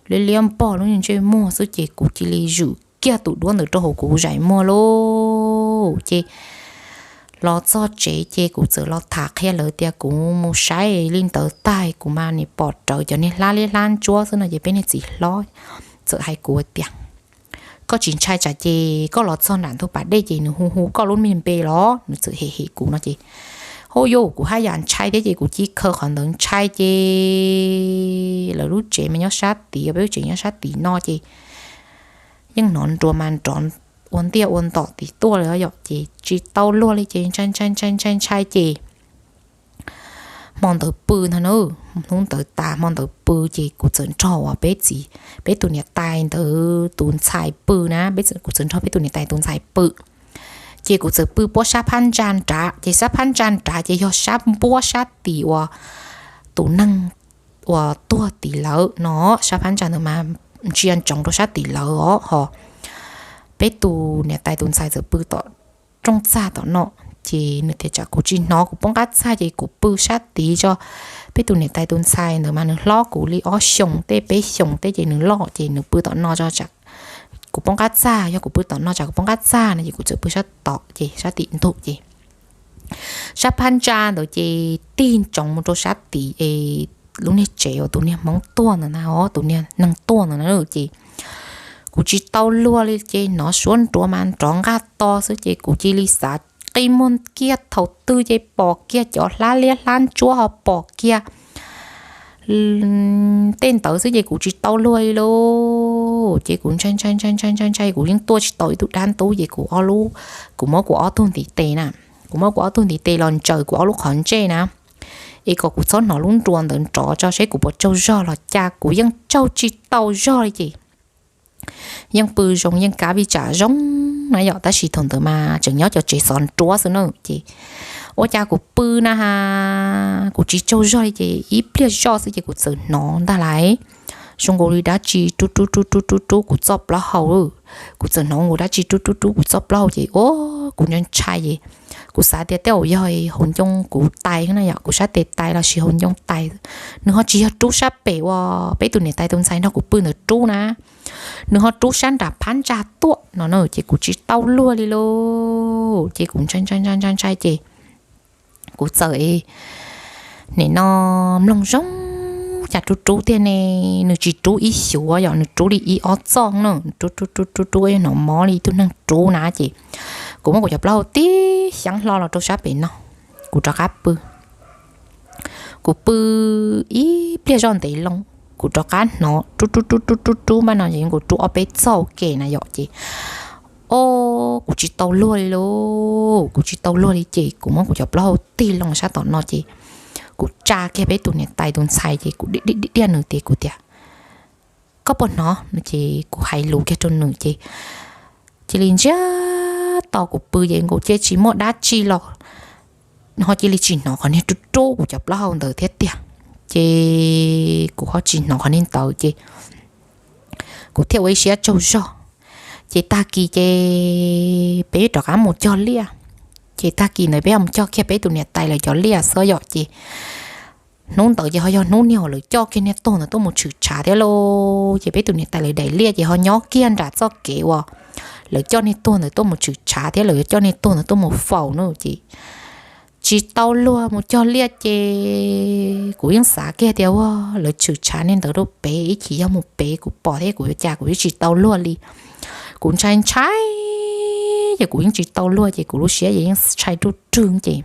liab liab npog lub niag ntsej muag xwb ces kuv cia li zwm kiag tus duab ntawd rau hauv kuv zais muag lauj. Ces los txog tsev ces kuv txawm los tham qhia lawv tias kuv mus saib li ntawd tag kuv mas nim pom rawv cov niag hlab liab hlab ntsuab xwb no ces peb niag txiv hlob txawm hais kuv tias koj tsis ntshai tsam ces koj los txog nram ntug pas dej ces nws hu hu koj lub me npe los nws txawm hem hem kuv no ces hauj yus kuv haj yam ntshai thiab ces kuv cia li khaws qhov ntawd ntshai ces lawv lub tsev mas nyob sab tid, peb lub tsev nyob sab tid no ces yeej hnov nruas mas nrov ua ntiaj ua ntom tim tuaj li yom ces tsis tau luag li ces ntshai ntshai ntshai ntshai ntshai ces hmo ntawd pw ntag na, hnub ntawd tas hmo ntawd pw ces kuv txawm nrog uas peb txiv, peb tus niam tais ntawd tus ntxhais pw na, kuv txawm nrog peb tus niam tais tus ntxhais pw. Ces kuv txawm pw puab sab phab ntsa nrad ces sab phab ntsa nrad ces yog sab npuab sab tim uas tus neeg uas tuag tim lawv no, sab phab ntsa ntawd mas ntsia ntsoov rau sab tim lawv os ho peb tus niam tais tus ntxhais txawm pw tom rooj txag tom no. Ces nws tias tsam kuv tsis hnov kuv poob qab txaj ces kuv pw sab tid tso. Peb tus niam tais tus ntxhais ntawd mas nws hlob kuv li ob xyoos tej peb xyoos tej ces nws loj ces nws pw tom no tso, tsam kuv poob qab txaj, yog kuv pw tom no tsam kuv poob qab txaj no ces kuv txawm pw sab tom ces sab tim ntug ces sab phab ntsa ntawd ces tig ntsoov mus rau sab tid es lub niag tsev uas tus niag hmoob tuag ntawd na, tus niag neeg tuag ntawd na ces kuv tsis tau luag li ces hnov suab nruav mas nrov nqaj to xwb ces kuv cia li xav qi muag kiag thaum twg ces pom kiag cov hlab liab hlab ntsuab ho pom kiag tej ntawd xwb ces kuv tsis tau luag li lauj. Ces kuv ntshai ntshai ntshai ntshai ntshai ntshai, kuv yeej tuaj tsis tau ib tug dab ntub ces kuv ob lub, kuv muab kuv ob tug ntiv tes na, kuv muab kuv ob tug ntiv tes los ntsaws kuv ob lub qhov ntsej na, es kom kuv txhob hnov lub nruas ntawd nrov tso seb kuv puas tsaug zog los cas, kuv yeej tsaug tsis tau zog li ces yeej pw zoo yeej kav vij tsam zoo na yom, tab sis thaum ntawd mas tseem nyob cov tsev xov nruab xwb na ces ua cas kuv pw na ha, kuv tsis tsaug zog li ces ib pliag zoj xwb ces kuv txawm hnov ntag lais zoo nkaus li dab tsi rub rub rub rub rub rub kuv txoj plaub hau. Kuv txawm hnov nkaus dab tsi rub rub rub kuv txoj plaub hau ces o, kuv ntshai ntshai ces kuv xav tias tej zaum yog hauv ncoo kuv tais na yom, kuv sab tes tais los sis hauv ncoo tais. Nws ho tsis yog rub sab pem uas peb tus niam tais tus ntxhais nrog kuv pw ntawd rub na, nws ho rub sab nram phab ntsa tuaj no na ces kuv tsis tau luag li lauj. Ces kuv ntshai ntshai ntshai ntshai ntshai ces kuv txawm nim no mloog zoo cas rub rub tiag ne, nws tsis rub ib xyuas yom, nws rub li ib ob txoj na, rub rub rub rub rub hnov mob li tus neeg rub na ces kuv muab kuv cov plaub hau tib xyaab hlo los rau sab pem no, kuv rov qab pw. Kuv pw ib pliag zoj ntev loo, kuv rov qab hnov rub rub rub rub rub rub npaj no ces kuv rub ob peb txoj ua ke na yom ces o, kuv tsis tau luag li lauj, kuv tsis tau luag li ces kuv muab kuv cov plaub hau tig loo sab tom no ces kuv tsa kiag peb tus niam tais tus ntxhais ces kuv diaj diaj diaj nws tias, kuv tias koj puas hnov no ces kuv hais lus kiag rau nws ces cia li ntsiag to kuv pw ces nkaus cia tsis muaj dab tsi los ho cia li tsis hnov qhov niag rub rub kuv cov plaub hau ntawd thiab tiag. Ces kuv ho tsis hnov qhov niag ntawd ces kuv thiaj ua ib siab tsaug zog. Ces tag kis ces peb rov qab mus cog liaj. Ces tag kis ntawd peb ho mus cog kiag peb tus niam tais lawv cov liaj xwb yom ces hnub ntawd ces ho yog hnub niag uas lawv coj kiag niag tuag ntawd tuaj mus tshwm tshav thiab lauj. Ces peb tus niam tais lawv daim liaj ces ho nyob kiag nram txoj kev uas lawv coj niag tuag ntawd tuaj mus tshwm tshav thiab lawv yuav coj niag tuag ntawd tuaj mus faus na ces tsis tau luag mus cog liaj ces kuv yeej xav kiag tias ua lawv tshwm tshav niag ntawd rau pem ib chim yog mus pem kuv pom thiab kuv yuav cas, kuv yeej tsis tau luag li. Kuv ntshai ntshai ces kuv yeej tsis tau luag ces kuv lub siab ces yeej ntshai ruj rwg ces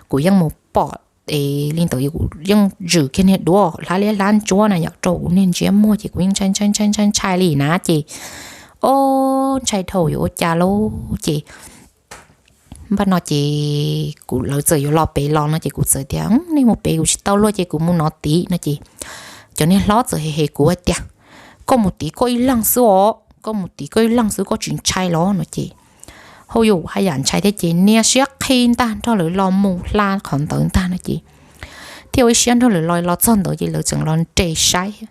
kuv yeej mus pom es li ntawd kuv yeej zwm kiag niag duab hlab liab hlab ntsuab na yom rau kuv niag ntsiab muag ces kuv yeej ntshai ntshai ntshai ntshai ntshai li na ces o, ntshai dhau yuav ua cas lauj ces npaj no ces kuv lawv txawm yuav los pem los no ces kuv txawm tias nej mus pem kuv tsis tau luag ces kuv mus no tid no ces cov niag hlob txawm hem hem kuv hais tias koj mus tid koj ib leeg xwb os, koj mus tid koj ib leeg xwb koj tsis ntshai los no ces hauj yus haj yam ntshai thiab ces niaj siab qhi ntag nrog lawv los mus hla qhov ntawd ntag no ces thiaj ua ib siab nrog lawv los, los txog ntawd ces lawv tseem los nres saib.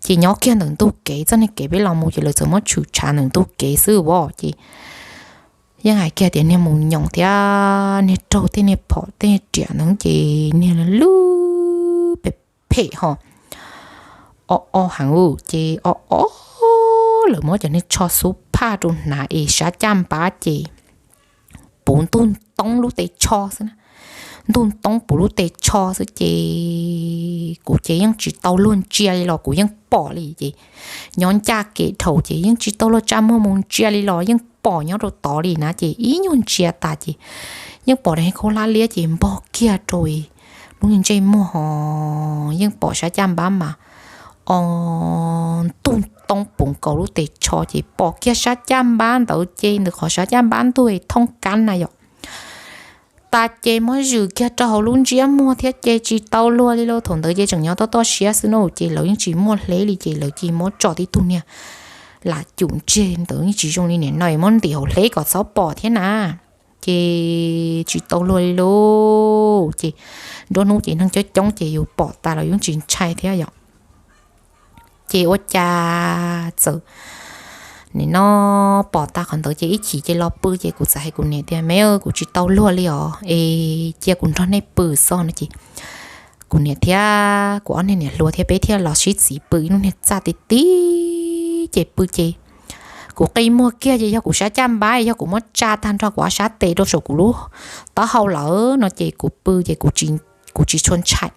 Ces nyob kiag ntawm ntug kev, txoj niag kev peb los mus ces lawv txawm muab tshwm tshav ntawm ntug kev xwb os ces yeej hais kiag tias niag mus nyoos thiab niag raug tej niag phom tej niag riam ntawd ces niag lub phem phem ho o o heev ces o o lawv muab cov niag tsho xub phaj rau hnav es sab caj npab ces puv ntug ntoob lub tes tsho xwb na. Ntug ntoob puv lub tes tsho xwb ces kuv ces yeej tsis tau luag ntsia li los kuv yeej pom li ces nyob ncaj kev dhau ces yeej tsis tau luag tsa muag mus ntsia li los yeej pom nyob rau tod li na ces ib nyuag ntsia tas ces yeej pom daim khaub hlab liab ces npog kiag rau lub niag ntsej muag ho yeej pom sab caj npab mas o ntug ntoob puv nkaus lub tes tsho ces pom kiag sab caj npab ntawd ces ntawm qhov sab caj npab ntug thooj kab na yom. Tas ces muab zwm kiag rau hauv lub ntsiab muag thiab ces tsis tau luag li lauj. Thaum ntawd ces tseem nyob toj toj siab xwb na ces lawv yeej tsis muaj hleb li ces lawv cia li muab tso tib tug niag lam cum ntseg ntawd yeej tsis zoo li nim no muab ntim hauv hleb kom txhob pom thiab na. Ces tsis tau luag li lauj ces nruab hnub ces neeg coob coob ces yus pom tas los yeej tsis ntshai thiab yom. Ces ua cas txawm nim no pom tas qhov ntawd ces ib chim ces los pw ces kuv txawm hais kuv niam tias, Me, kuv tsis tau luag li os, es cia kuv nrog nej pw xwb no ces kuv niam thiab kuv ob niag niam hluas thiab peb thiaj los sib txiv pw ib lub niag txaj ti ti ces pw ces kuv qi muag kiag ces yog kuv sab caj npab, yog kuv muab tsa tag nrho kuv ob sab tes rau saum kuv lub taub hau lawm no ces kuv pw ces kuv tsis tshua ntshai.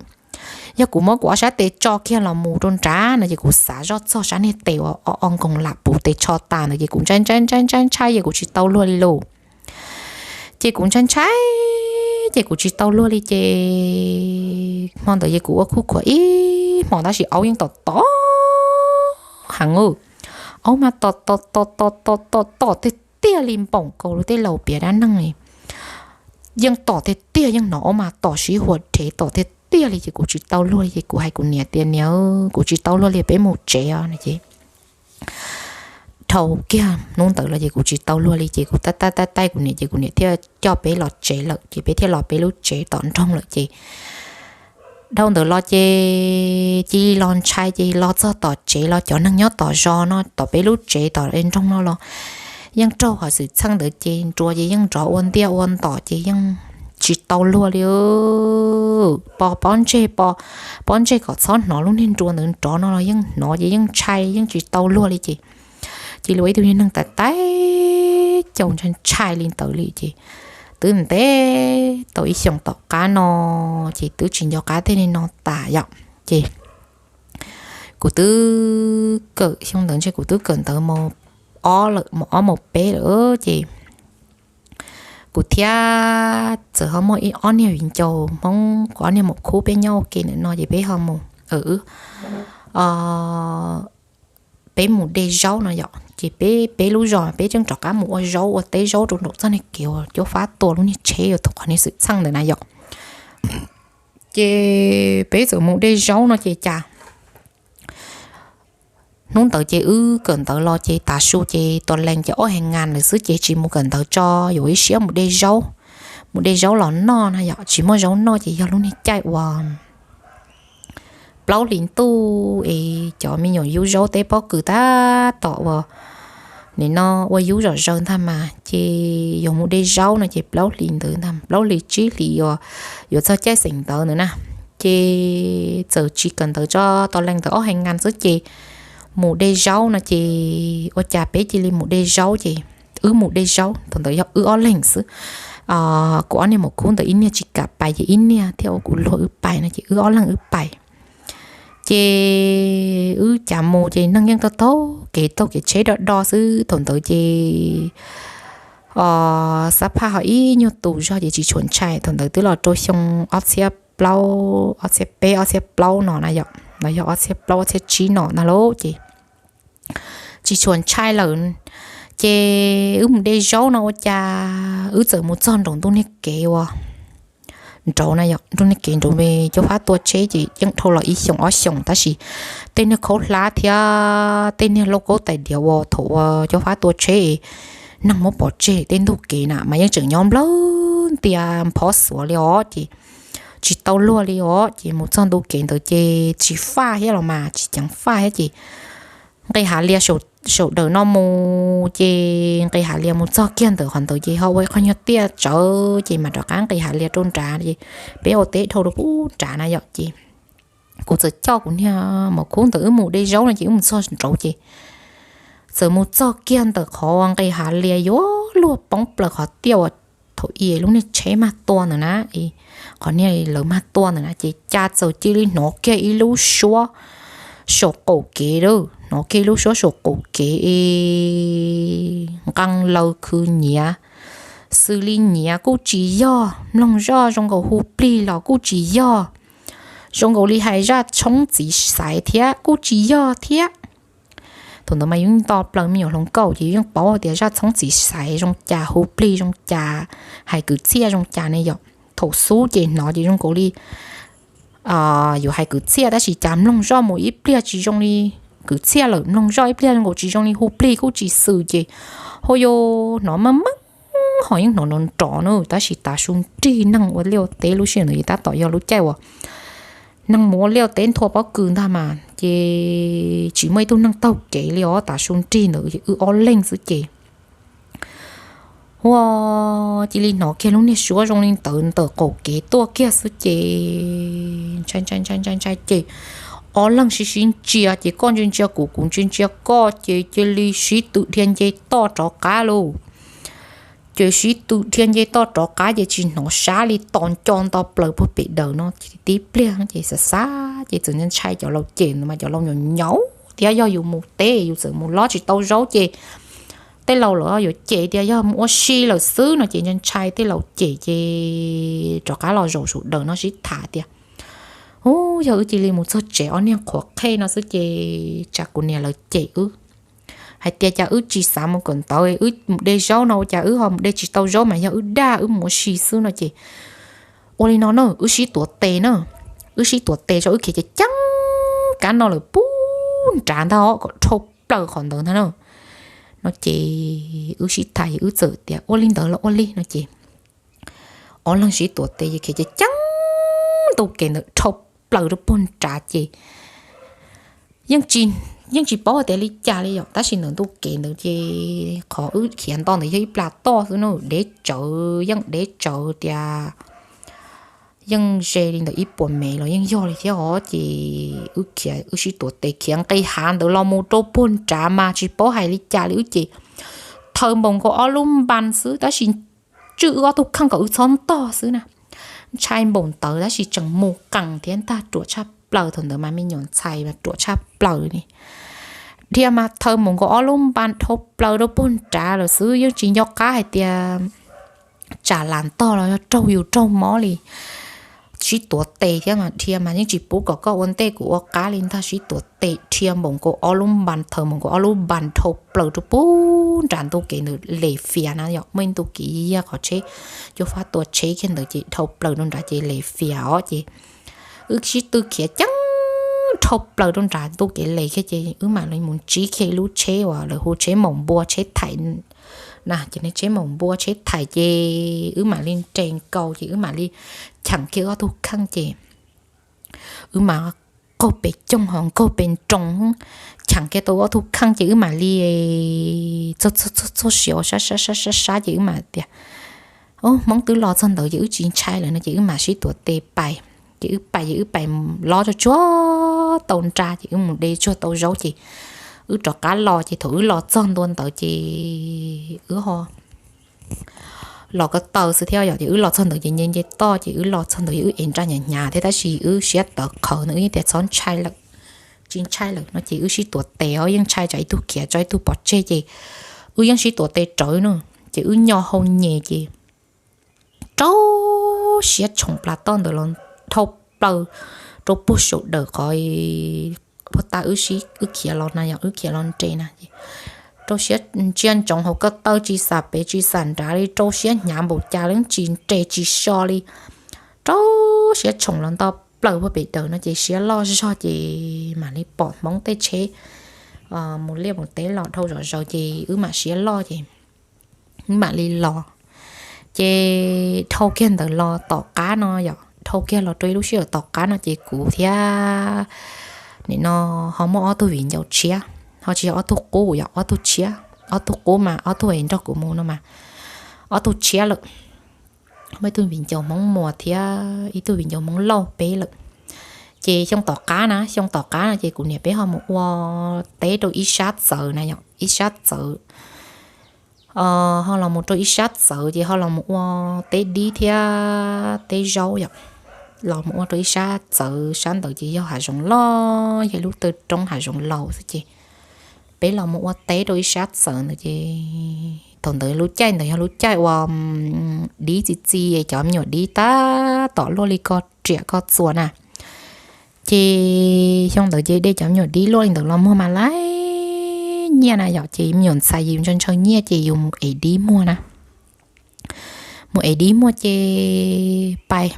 Yog kuv muab kuv ob sab tes tso kiag los mus rau nrad no ces kuv xav zoj txog sab niag tes uas o o nkoos lam puv tes tsho tas ntawd ces kuv ntshai ntshai ntshai ntshai ntshai ces kuv tsis tau luag li lauj. Ces kuv ntshai ntshai ces kuv tsis tau luag li ces hmo ntawd ces kuv ua khuj khuav ib hmos tab sis aub yeej tom tom heev, aub mas tom tom tom tom tom tom tom tiag tiag li npaum nkaus li tej laus piav dab neeg li, yeej tom tiag tiag, yeej hnov aub mas tom sib huam dhev tom tiag tiag li ces kuv tsis tau luag li ces kuv hais kuv niam tias, Niam, kuv tsis tau luag li, peb mus tsev os no ces dhau kiag hnub ntawd los ces kuv tsis tau luag li ces kuv taij taij taij kuv niam ces kuv niam thiaj coj peb los tsev lawm ces peb thiaj los peb lub tsev tom nroog lawm ces dhau ntawd los ces cia li los ntshai ces los txog tom tsev los cov neeg nyob tom zos no tom peb lub tsev tom nroog no los yeej raug qhov xwm txheej ntawd ces nruas ces yeej nrov ua ntiaj ua ntom ces yeej tsis tau luag li. Pos pob ntseg, pos pob ntseg kom txhob hnov lub niag nruas ntawd nrov no los yeej hnov ces yeej ntshai yeej tsis tau luag li ces cia li ua ib tug niag neeg taij taij caus ntshai ntshai li ntawd li ces twb ntev tau ib xyoos tom qab no ces twb tsis nco qab tej neeg no tas yom ces kuv twb kawm xyoo ntawd ntshe kuv twb kawm ntawv ob lawm, ob mus peb lawm ces kuv thiab txawm ho muaj ib ob niag viv ncaus Hmoob, ob niag maum khub peb nyob ua ke ntawm no ces peb ho mus, peb mus de zaub no yom ces peb, peb lub zos peb tseem rov qab mus ua zaub ua teb zaub rau nraum txoj niag kev uas Cuab Fab tua lub niag tsheb uas thaum qhov niag xwm txheej ntawd na yom ces peb txawm mus de zaub no ces cas hnub ntawd ces wb kawm ntawv los ces tav su ces tos lees ces ob hais ngas lawm xwb ces tsis mus kawm ntawv tso, yuav ib siab mus de zaub, mus de zaub los noj na yom, tsis muaj zaub noj ces yog lub niag caij uas plaub hlis ntuj es cov me nyuam yub zaub teb pob kws tab tom uas nim no ua yub zom zaws ntag mas ces yuav mus de zaub no ces plaub hlis ntawd ntag, plaub hlis tsib hlis uas yuav txog caij xeem ntawv ntawd na ces txawm tsis kawm ntawv tso, tos lees ntawd ob hais ngas xwb ces mus de zaub no ces ua cas peb cia li mus de zaub ces wb mus de zaub thaum ntawd yog wb ob leeg xwb, kuv ob niag maum khub ntawd ib niag tsis kam pais ces ib niag thiaj ua kuv luag wb pais no ces wb ob leeg wb pais ces wb cas mus ces neeg yeej taug taug kev taug kev tsheb do do xwb thaum ntawd ces xab phaj ho ib nyuag tus zog ces tsis tshua ntshai, thaum ntawd twb los rau xyoo ob txhiab plaub, ob txhiab peb ob txhiab plaub no na yom, los yog ob txhiab plaub ob txhiab tsib no ntag lauj ces tsis tshua ntshai lawm ces wb mus de zaub no ua cas wb txawm mus txog nraum ntuj niag kev uas nraud na yom, nraum niag kev nraud me Cuab Fab tua tsheb ces yeej dhau los ib xyoos ob xyoos tab sis tej niag khaub hlab thiab tej niag lauj kaub tais diav uas thaum uas Cuab Fab tua tsheb neeg muab pov tseg tej ntug kev na mas yeej tseem nyob nplawg ntias phob xuav li os ces tsis tau luag li os ces mus txog ntu kev ntawd ces tsis faj thiab los mas tsis ceev faj thiab ces nqis hav lias saum dawm no mus ces nqis hav lias mus txog kiag ntawm qhov ntawd ces ho ua ib qho nyuag tiaj tsawv ces mam rov qab nqis hav lias rau nrad ces peb ua teb dhau rau pub nrad na yom ces kuv txawm coj kuv niag maum khub ntawd wb mus de zaub no ces wb mus txog nraud ces txawm mus txog kiag ntawm qhov nqis hav lias yuav luag poob plaws qhov tiaj uas thaum i lub niag tsheb mag tua ntawd na, qhov niag lawv mag tua ntawd na ces cas txawm cia li hnov kiag ib lub suab saum qaum kev lawm, hnov kiag ib lub suab saum qaum kev es nqee laws khw nyiav, xws li nyiav kuj tsis yog, mloog zoj zoo nkaus hu plig los kuj tsis yog, zoo nkaus li hais zaj tshoob txiv xaiv thiab kuj tsis yog thiab. Thaum ntawd mas yeej nto plaws me nyuam hluas nkauj ces yeej paub tias zaj tshoob txiv xaiv zoo cas, hu plig zoo cas, hais kwv txhiaj zoo cas ne yom. Thaum xub ces hnov ces zoo nkaus li yuav hais kwv txhiaj tab sis cas mloog zoj mus ib pliag tsis zoo li kwv txhiaj lawm, mloog zoj ib pliag zoo nkaus tsis zoo li hu plig kuj tsis xwm ces ho yuav hnov maj maj ho yeej hnov nrov nrov na tab sis tav su nrig neeg ua liaj ua teb lub sij hawm ntawd ces tab tom yog lub caij uas neeg mus ua liaj teb nthua pob kws ntag mas ces tsis muaj ib tug neeg taug kev li os. Tav su nrig ntawd wb ob leeg xwb ces hua cia li hnov kiag lub niag suab zoo li ntawd ntawm qaum kev tuaj kiag xwb ces ntshai ntshai ntshai ntshai ces ob leeg sib sib ntsia ces koj ntsia ntsia kuv, kuv ntsia ntsia koj ces cia li sib tw dhia nce toj rov qab lauj. Ces sib tw dhia nce toj rov qab ces tsis hnov sab li, tos nco nto plaws puag pem daws no tib pliag ces xav xav ces txawm ntshai cov laus cem ntawd mas cov laus nyaum nyaum thiab, yog yus mus teb yus txawm mus lob tsis tau zaub ces tej laus lawv yuav cem tias yog mus ua si lawm xwb no ces ntshai ntshai tej laus cem ces rov qab los zaum saum daws no sib tham tias, Ub, yog wb cia li mus txog tsev ob niag qhuav qhej no xwb ces tsam kuv niam lawv cem wb hais tias cas wb tsis xav mus kawm ntawv, wb mus de zaub no ua cas wb ho mus de tsis tau zaub mas yog wb dag wb mus ua si xwb no ces ua li no na, wb sib tuav tes na. Wb sib tuav tes tso, wb khiav ceev ceev kab no lawm puag nrad ntag os, kom dhau plaws qhov ntawd ntag na no ces wb sib tham wb txawm tias ua li ntawd los ua li no ces ob leeg sib tuav tes ces khiav ceev ceev ntu kev ntawd dhau plaws rau puag nrad ces yeej tsis paub hais tias li cas li yom, tab sis ntawm ntu kev ntawd ces qhov wb khiav nto ntawd yog ib plag toj xwb na, deb tsawv yeej deb tsawv tias yeej ze li ntawm ib puas mev los yeej yog li thiab os ces wb khiav, wb sib tuav tes khiav nqis hav ntawd los mus rau puag nrad mas tsis paub hais li cas li wb ces thaw npaum nkaus ob lub npas xwb tab sis tswj wb ob tug kheej kom wb txhob ntog xwb na. Ntshai npaum ntawd tab sis tseem mus qees thiab ntag, ruam tshaj plaws, thaum ntawd mas me nyuam ntxhais mas ruam tshaj plaws li. Dhia mas thaw npaum nkaus ob lub npas dhau plaws rau puag nrad lawm xwb yeej tsis nco qab hais tias tsam lam ntog los yog raug yus raug mob li. Sib tuav tes thiab mas dhia mas yeej tsis pub kom koj ua ntej kuv ua qab li ntag, sib tuav tes dhia npaum nkaus ob lub npas, thaw npaum nkaus ob lub npas dhau plaws rau puag nram ntu kev ntawd, les fias na yom, muaj ib ntu kev yag qhov tsheb, cua fab tua tsheb kiag ntawd ces dhau plaws rau nrad ces les fias os ces wb sib tw khiav ceeb dhau plaws rau nrad ntu kev les kiag ces wb mam li mus ntsib kiag ib lub tsheb uas lawv hu tsheb maum npua tsheb thaim na, ces tsheb maum npua tsheb thaim ces wb mam li nres nkaus ces wb mam li cheem kiag wb ob tug kheej ces wb mam qaug pes coog ho nkaug pes nroos, cheem kiag tau wb ob tug kheej ces wb mam li txog txog txog siav sab sab sab sab ces wb mam tias, Hmoob twb los txog ntawd ces wb tsis ntshai lawm no ces wb mam sib tuav tes pais. Ces wb pais ces wb pais lob tsuag tsuag tau nra ces wb mus de tsuag tau zaub ces wb rov qab los ces thaum wb los txog ntua ntawd ces wb ho los ko taw xwb thiab yom, ces wb los txog ntawd ces nce nce toj ces wb los txog ntawd ces wb ev nra hnyav hnyav thiab tab sis wb siab tawv qhawv no wb tias txhob ntshai lawm, tsis ntshai lawm no ces wb sib tuav tes os, yeej ntshai tsam ib tug khiav tso ib tug pov tseg ces wb yeej sib tuav tes rawv no ces wb nyo hau nyem ces rau siab tshoom plas toj ntawd los dhau plaws rau puag saum dawm qhov puag ta wb sib wb khiav los na yom, wb khiav los nres na ces rau siab ntsia ntsoov hauv ko taw tsis xam pem tsis xam nrad li, rau siab hnyav npaum cas los tsis nres tsis so li, rau siab tshoom los nto plaws puag pem dawm no ces siab loj zog ces mam li pom Hmoob tej tsheb mus liaj mus teb los dhau zom zaws ces wb mam siab loj ces wb mam li los. Ces dhau kiag ntawd los tom qab no yom, dhau kiag los rau ib lub sij hawm tom qab no ces kuv thiab nim no ho muaj ob tug viv ncaus tshiab, ho tsis yog ob tug qub yom, ob tug tshiab, ob tug qub mas ob tug es nrog kuv mus no mas ob tug tshiab lawm. Muaj ib tug viv ncaus Hmoob Muas thiab ib tug viv ncaus Hmoob Lauj peb lawm. Ces xyoo tom qab na, xyoo tom qab no ces kuv niam peb ho mus ua teb rau ib sab txawv na yom, ib sab txawv ho los mus rau ib sab txawv ces ho los mus ua teb dib thiab teb zaub yom. Los mus ua rau ib sab txawv, sab ntawd ces yog hav zoov loj, yog lub taw roob hav zoov laus xwb ces peb los mus ua teb rau ib sab txawv ntawd ces thaum ntawd lub caij ntawd yog lub caij ua dib txi txiv, cov me nyuam dib tab tom luaj li ko riam ko txuas na. Ces xyoo ntawd ces de cov me nyuam dib luaj li ntawd los muag mas laib nyiaj na yom, ces me nyuam ntxhais yus ntshaw ntshaw nyiaj ces yus mus ev dib muag na. Mus ev dib muag ces pais,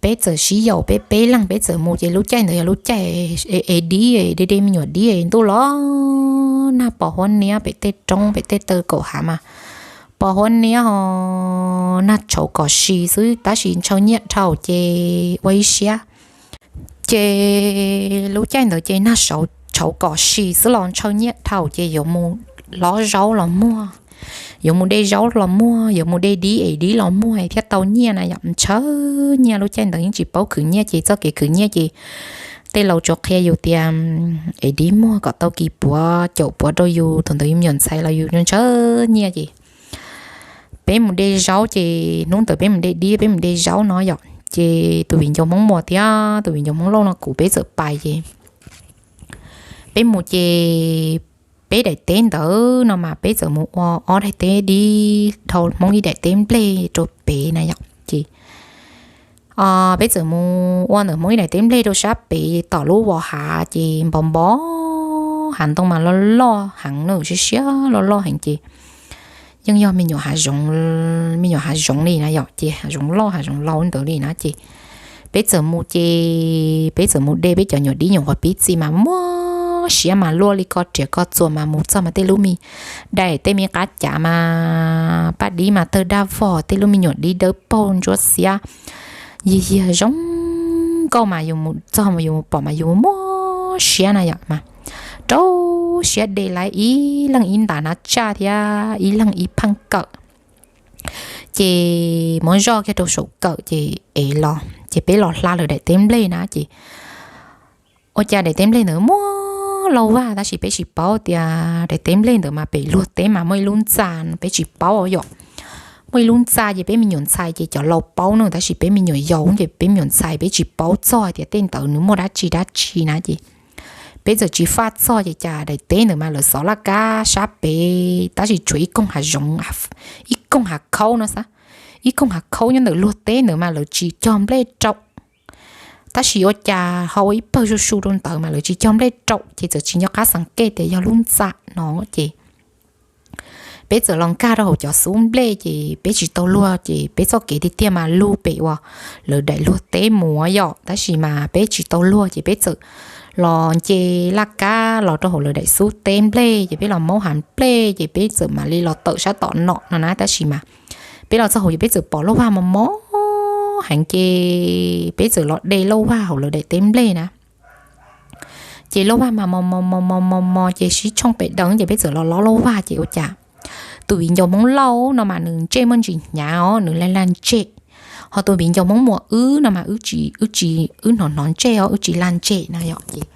peb txawm sib yaum peb peb leeg peb txawm mus ces lub caij ntawd yog lub caij ev dib, de de me nyuam dib ntuj los nag pos huab niab pem tej roob pem tej taw kaum hav mas pos huab niab ho nag tshauv kom si xwb tab sis ntshaw nyiaj dhau ces ua ib siab Ces lub caij ntawd ces nag tshauv kom si xwb los ntshaw nyiaj dhau ces yuav mus lov zaub los muag, yuav mus de zaub los muag, yuav mus de dib es dib los muag thiaj tau nyiaj na yom. Ntshaw nyiaj, lub caij ntawd yeej tsis paub khwv nyiaj ces txoj kev khwv nyiaj ces tej laus tsuas qhia yus tias es dib muag kom tau kis puav caum puav rau yus, thaum ntawd yus me nyuam ntxhais los yus ntshaw nyiaj ces peb mus de zaub ces hnub ntawd peb mus de dib, peb mus de zaub no yom. Ces tus viv ncaus Hmoob Muas thiab tus viv ncaus Hmoob Lauj no kuv peb txawm pais ces peb mus ces peb daim teb ntawd no mas peb txawm mus ua ob daim teb dib dhau Hmoob ib daim teb nplej rau pem na yom. Ces peb txawm mus ua ntawm Hmoob ib daim teb nplej rau sab pem tom lub vos hav ces npos npos, hav ntoo mas loj loj heev na, siab siab loj loj heev ces yeej yog me nyuam hav zoov, me nyuam hav zoov li na yom, ces hav zoov loj hav zoov laus ntawd li na ces peb txawm mus ces peb txawm mus de peb cov nyuam dib nyuam qhuav pib txi mas muaj siab mas luaj li ko riam ko txuas mas mus txog mas tej lub me daim tej me qab cav mas paj dib mas tawg daj vog, tej lub me nyuam dib dawb paug ntsuab xiab yig yig zoo nkauj mas yus mus txog mas yus mus pom mas yus muaj siab na yom mas rau siab de lawm ib leeg ib ntas hnab tsaj thiab ib leeg ib pheej kawm. Ces muab zoj kiag rau saum kawm ces ev los ces peb los hla lawv daim teb nplej na ces ua cas daim teb nplej ntawd muaj lauj vag tab sis peb tsis paub tias daim teb nplej ntawd mas pem luag teb mas muaj ib lub ntxa, peb tsis paub yom. Muaj ib lub ntxa ces peb me nyuam ntxhais ces cov laus paub na tab sis peb me nyuam yaus ces peb me nyuam ntxhais peb tsis paub txog tias tej ntawd nws muaj dab tsi dab tsi na ces peb txawm tsis faj txog ces cas daim teb ntawd mas lawv xov laj kab sab pem tab sis tshuav ib koog hav zoov, ib koog hav khaub no xav, ib koog hav khaub nyob ntawm luag teb ntawd mas lawv tsis cog nplej rau. Tab sis ua cas ho ua ib pawg su su rau ntawd mas lawv tsis cog nplej rau ces txawm tsis nco qab xeev kej tias yog lub ntxa no ces peb txawm los nkag rau hauv cov xub nplej ces peb tsis tau luag ces peb txoj kev tiag tiag mas lug pem uas lawv daim luag teb mus yom, tab sis mas peb tsis tau luag ces peb txawm los nce laj kab los rau hauv lawv daim xub teb nplej ces peb los maub hav nplej ces peb txawm mam li los tawm sab tom no no na, tab sis mas peb los txog hauv ces peb txawm pom lauj vag mos mos heev ces peb txawm los de lauj vag hauv lawv daim teb nplej na. Ces lauj vag mas mos mos mos mos mos mos ces sib tshooj pem deev ces peb txawm los lov lauj vag ces ua cas tus viv ncaus Hmoob Lauj no mas nws ntsej muaj ntsis hnyav os, nws laj laj ntsej. Ho tus viv ncaus Hmoob Muas wb no mas wb tsis, wb tsis, wb hnov hnov ntsej os, wb tsis laj ntsej na yom ces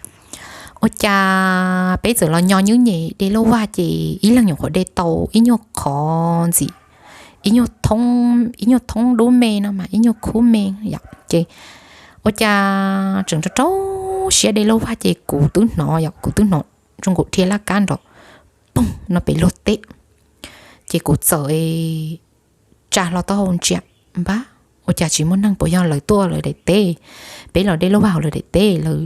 ua cas peb txawm los nyo nyub nyem de lauj vag ces ib leeg nyuam qhuav de tau ib nyuag qhov ntxim, ib nyuag thoob, ib nyuag thoob dub me no mas ib nyuag khub me yom ces ua cas tseem rau rau siab de lauj vag ces kuv twb hnov yom, kuv twb hnov zoo nkaus dhia laj kab nrov poog no pem luag teb. Ces kuv txawm tsa hlo taub hau ntsia, npab, ua cas tsis muaj neeg, puas yog lawv tuaj lawv daim teb, peb los de lauj vag hauv lawv daim teb lawv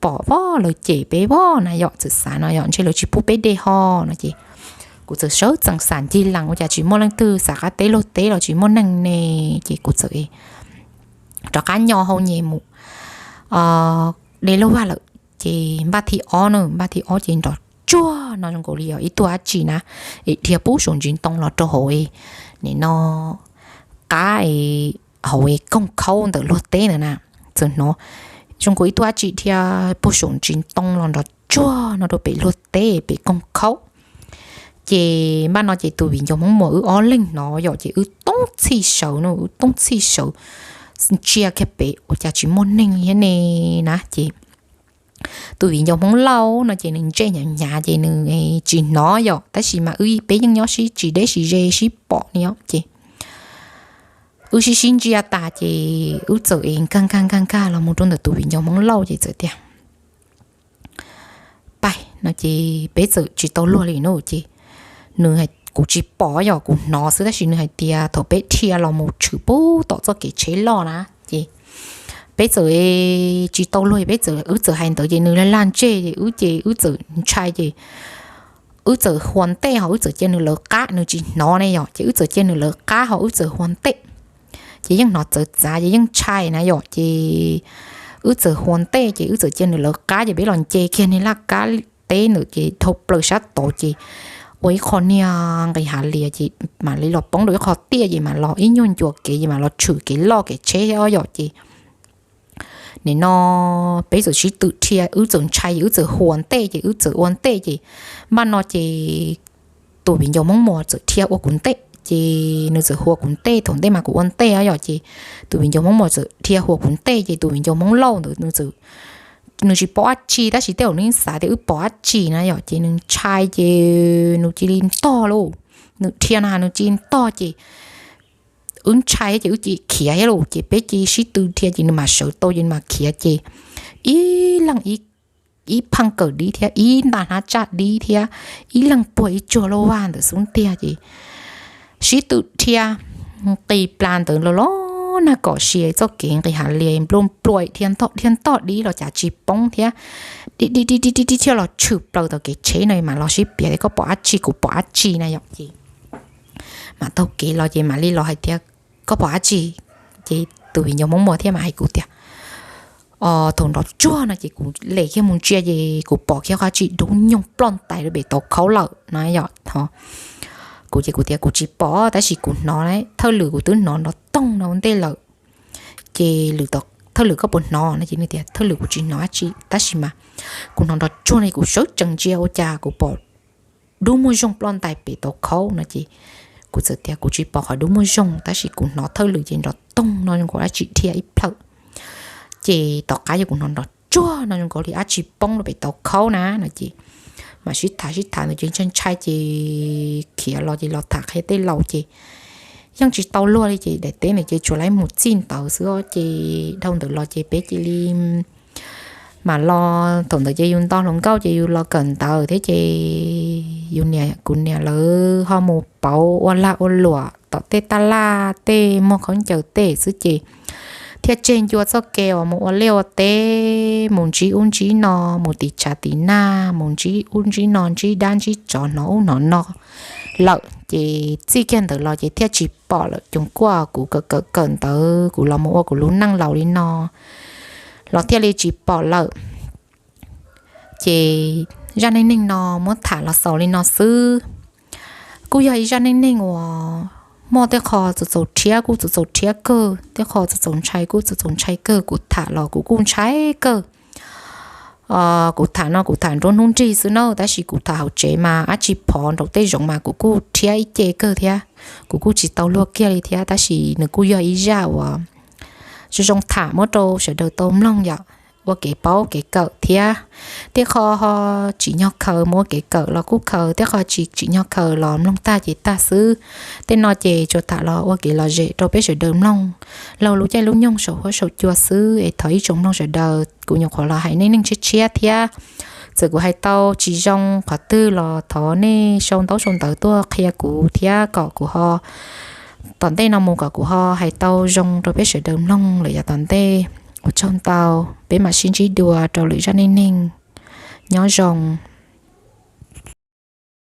pom voj lawv cem peb voj na yom, txawm xav no yom, ntshe lawv tsis pub peb de ho no ces kuv txawm sawv tsees xav ncig lees ua cas tsis muaj leej twg, xav qab teb luag teb los tsis muaj neeg ne ces kuv txawm rov qab nyo hau nyem mus de lauj vag lawm. Ces npaj thib ob na, npaj thib ob ces nrov tsuag no zoo nkaus li yog ib tug dab tsi na es dhia pub saum ntsis ntoo los rau hauv nim no qab hauv koog khaub ntawm luag teb ntawd na. Txawm hnov zoo nkaus ib tug dab tsi dhia pug saum ntsis ntoo los nrov tsuag no rau pem luag teb pem koog khaub. Ces npaj no ces tus viv ncaus Hmoob Muas wb ob leeg hnov yom ces wb toob txhij sawv no, wb toob txhij sawv ntsia kiag pem ua cas tsis muaj neeg thiab ne na ces tus viv ncaus Hmoob Lauj no ces nws ntsej hnyav hnyav ces nws tsis hnov yom, tab sis mas wb peb yeej nyob sib tsis deb sib ze sib pom ne yom ces wb sib sib ntsia tas ces wb txawm es nkag nkag nkag nkag los mus rau ntawm tus viv ncaus Hmoob Lauj ces txawm tias pais no ces peb txawm tsis tau luag li no ces nws, kuv tsis pom yom, kuv hnov xwb tab sis nws hais tias thaum peb dhia los mus tshwm pub tom txoj kev tsheb loj na ces peb txawm tsis tau luag, peb txawm, wb txawm hais ntawd ces nws laj laj ntseg ces wb ces wb txawm ntshai ces wb txawm hua ntej ho wb txawm cia nws lawv qab, nws tsis hnov ne yom ces wb txawm cia nws lawv qab ho wb txawm hua ntej ces yeej hnov txawv txav ces yeej ntshai na yom ces wb txawm hua ntej ces wb txawm cia nws lawv qab ces peb los nce kiag niag laj kab teb ntawd ces dhau plaws sab tod ces ua ib qho niag nqis hav lias ces mam li los poob rau ib qho tiaj ces mam los ib nyuag ncua kev ces mam los tshwm kev loj kev tsheb thiab yom ces nim no peb txawm sib tw dhia, wb txawm ntshai ces wb txawm hu ua ntej ces wb txawm ua ntej ces npaj no ces tus viv ncaus Hmoob Muas txawm dhia ua kuv ntej ces nws txawm hu ua kuv ntej. Thaum ntej mas kuv ua ntej yom, ces tus viv ncaus Hmoob Muas txawm dhia hu ua kuv ntej ces tus viv ncaus Hmoob Lauj ntawd nws txawm, nws tsis pom dab tsi tab sis tej zaum nws xav tias wb pom dab tsi na yom, ces nws ntshai ces nws cia li ntog lauj. Nws dhia no nws cia li ntog ces wb ntshai ces wb cia li khiav thiab lauj, ces peb cia li sib tw dhia ces nws mam sawv tau ces nws mam khiav ces ib leeg ib pheej kawm dib thiab ib nta hnab tsaj dib thiab ib leeg puag ib tsuag lauj vag ntawm xub ntiag ces sib tw dhia nqis plas ntawd los los nag kom sia txoj kev nqis hav liaj nplua nplua dhia ntog dhia ntog dib los cas tsis poob thiab, dib dib dib dib dib thiaj los tshwm plaws tom kev tsheb no mam los sib piav tias koj pom dab tsi kuv pom dab tsi na yom ces mam taug kev los ces mam li los hais tias koj pom dab tsi, ces tus viv ncaus Hmoob Muas thiaj mam hais kuv tias thaum nrov tsuag no ces kuv lem kiag mus ntsia ces kuv pom kiag qhov dab tsi dub nyoog ploj ntais rau pem tauv khaub lawm no yom. Kuv ces kuv tias kuv tsis pom tab sis kuv hnov thawj lwm kuv twb hnov nrov toog no ua ntej lawm. Ces thawj lwm koj puas hnov no ces nws tias thawj lwm kuv tsis hnov dab tsi tab sis mas kuv hnov nrov tsuag no kuv sawv tsees ntsia ua cas kuv pom dub muag zoo ploj ntais pem tauv khaub no ces kuv txawm tias kuv tsis pom qhov dub muag zoo tab sis kuv hnov thawj lwm ces nrov toog no zoo nkaus dab tsi dhia ib plhaw. Ces tom qab yog kuv hnov nrov tsuag no zoo nkaus li dab tsi poob rau pem tauv khaub na no ces mam sib tham sib tham ntawd ces ntshai ntshai ces khiav los ces los tham qhia tej laus ces yeej tsis tau luag li ces daim teb ntawd ces tsuas lawv mus txij ntawd xwb ces dhau ntawd los ces peb cia li mam los. Thaum ntawd ces yus nto hluas nkauj ces yus los kawm ntawv thiab ces yus niam kuv niam lawv ho mus pauv ua lag ua luam tom tej taj laj tej muag khaub ncaws tej xwb ces thiaj tseg ncua txoj kev uas mus ua liaj ua teb mus ntsib ub ntsib no, mus tim tshav tim nag mus ntsib ub ntsib no ntsib dab ntsib tsov hnov ub hnov no lawm ces txij kiag ntawd los ces thiaj tsis pom lawm. Coos kuaj kuv kawm kawm kawm ntawv kuv los mus ua kuv lub neej laus li no los thiaj li tsis pom lawm. Ces zaj neej neeg no muab tham los xaus li no xwb. Kuj yog ib zaj neej neeg uas muaj tej qho txaus txaus rhiab kuj txaus txaus rhiab kawg, tej qho txaus txaus ntshai kuj txaus txaus ntshai kawg. Kuv tham los kuv kuj ntshai kawg. Kuv tham no kuv tham nruab hnub nrig xwb na tab sis kuv tham hauv tsev mas dab tsi phov nraum tej zoov mas kuv kuj rhiab ib ce kawg thiab. Kuv kuj tsis tau luag kiag li thiab tab sis nws kuj yog ib zaj uas zoo zoo tham muab rau sawv daws tau mloog yom, ua kev paub kev kawm thiab. Tej qho ho tsim nyog khaws mus ua kev kawm los kuj khaws, tej qho tsis tsim nyog khaws los mloog tag ces tag xwb. Tej no ces tsuas tham los ua kev lom zem rau peb sawv daws mloog laug lub caij lub nyoog saum huab saum cua xwb es thov ib tsoom mloog sawv daws kuv nyuam qhuav los hais neej neeg tshiab tshiab thiab. Txawm kuv hais tau tsis zoo qhov twg los thov nej sau ntaub sau ntawv tuaj qhia kuv thiab kom kuv ho tom ntej no mus kom kuv ho hais tau zoo rau peb sawv daws mloog lawm yav tom ntej. Ua tsaug ntau, peb mam sib ntsib dua rau lwm zaj neej neeg. Nyob zoo.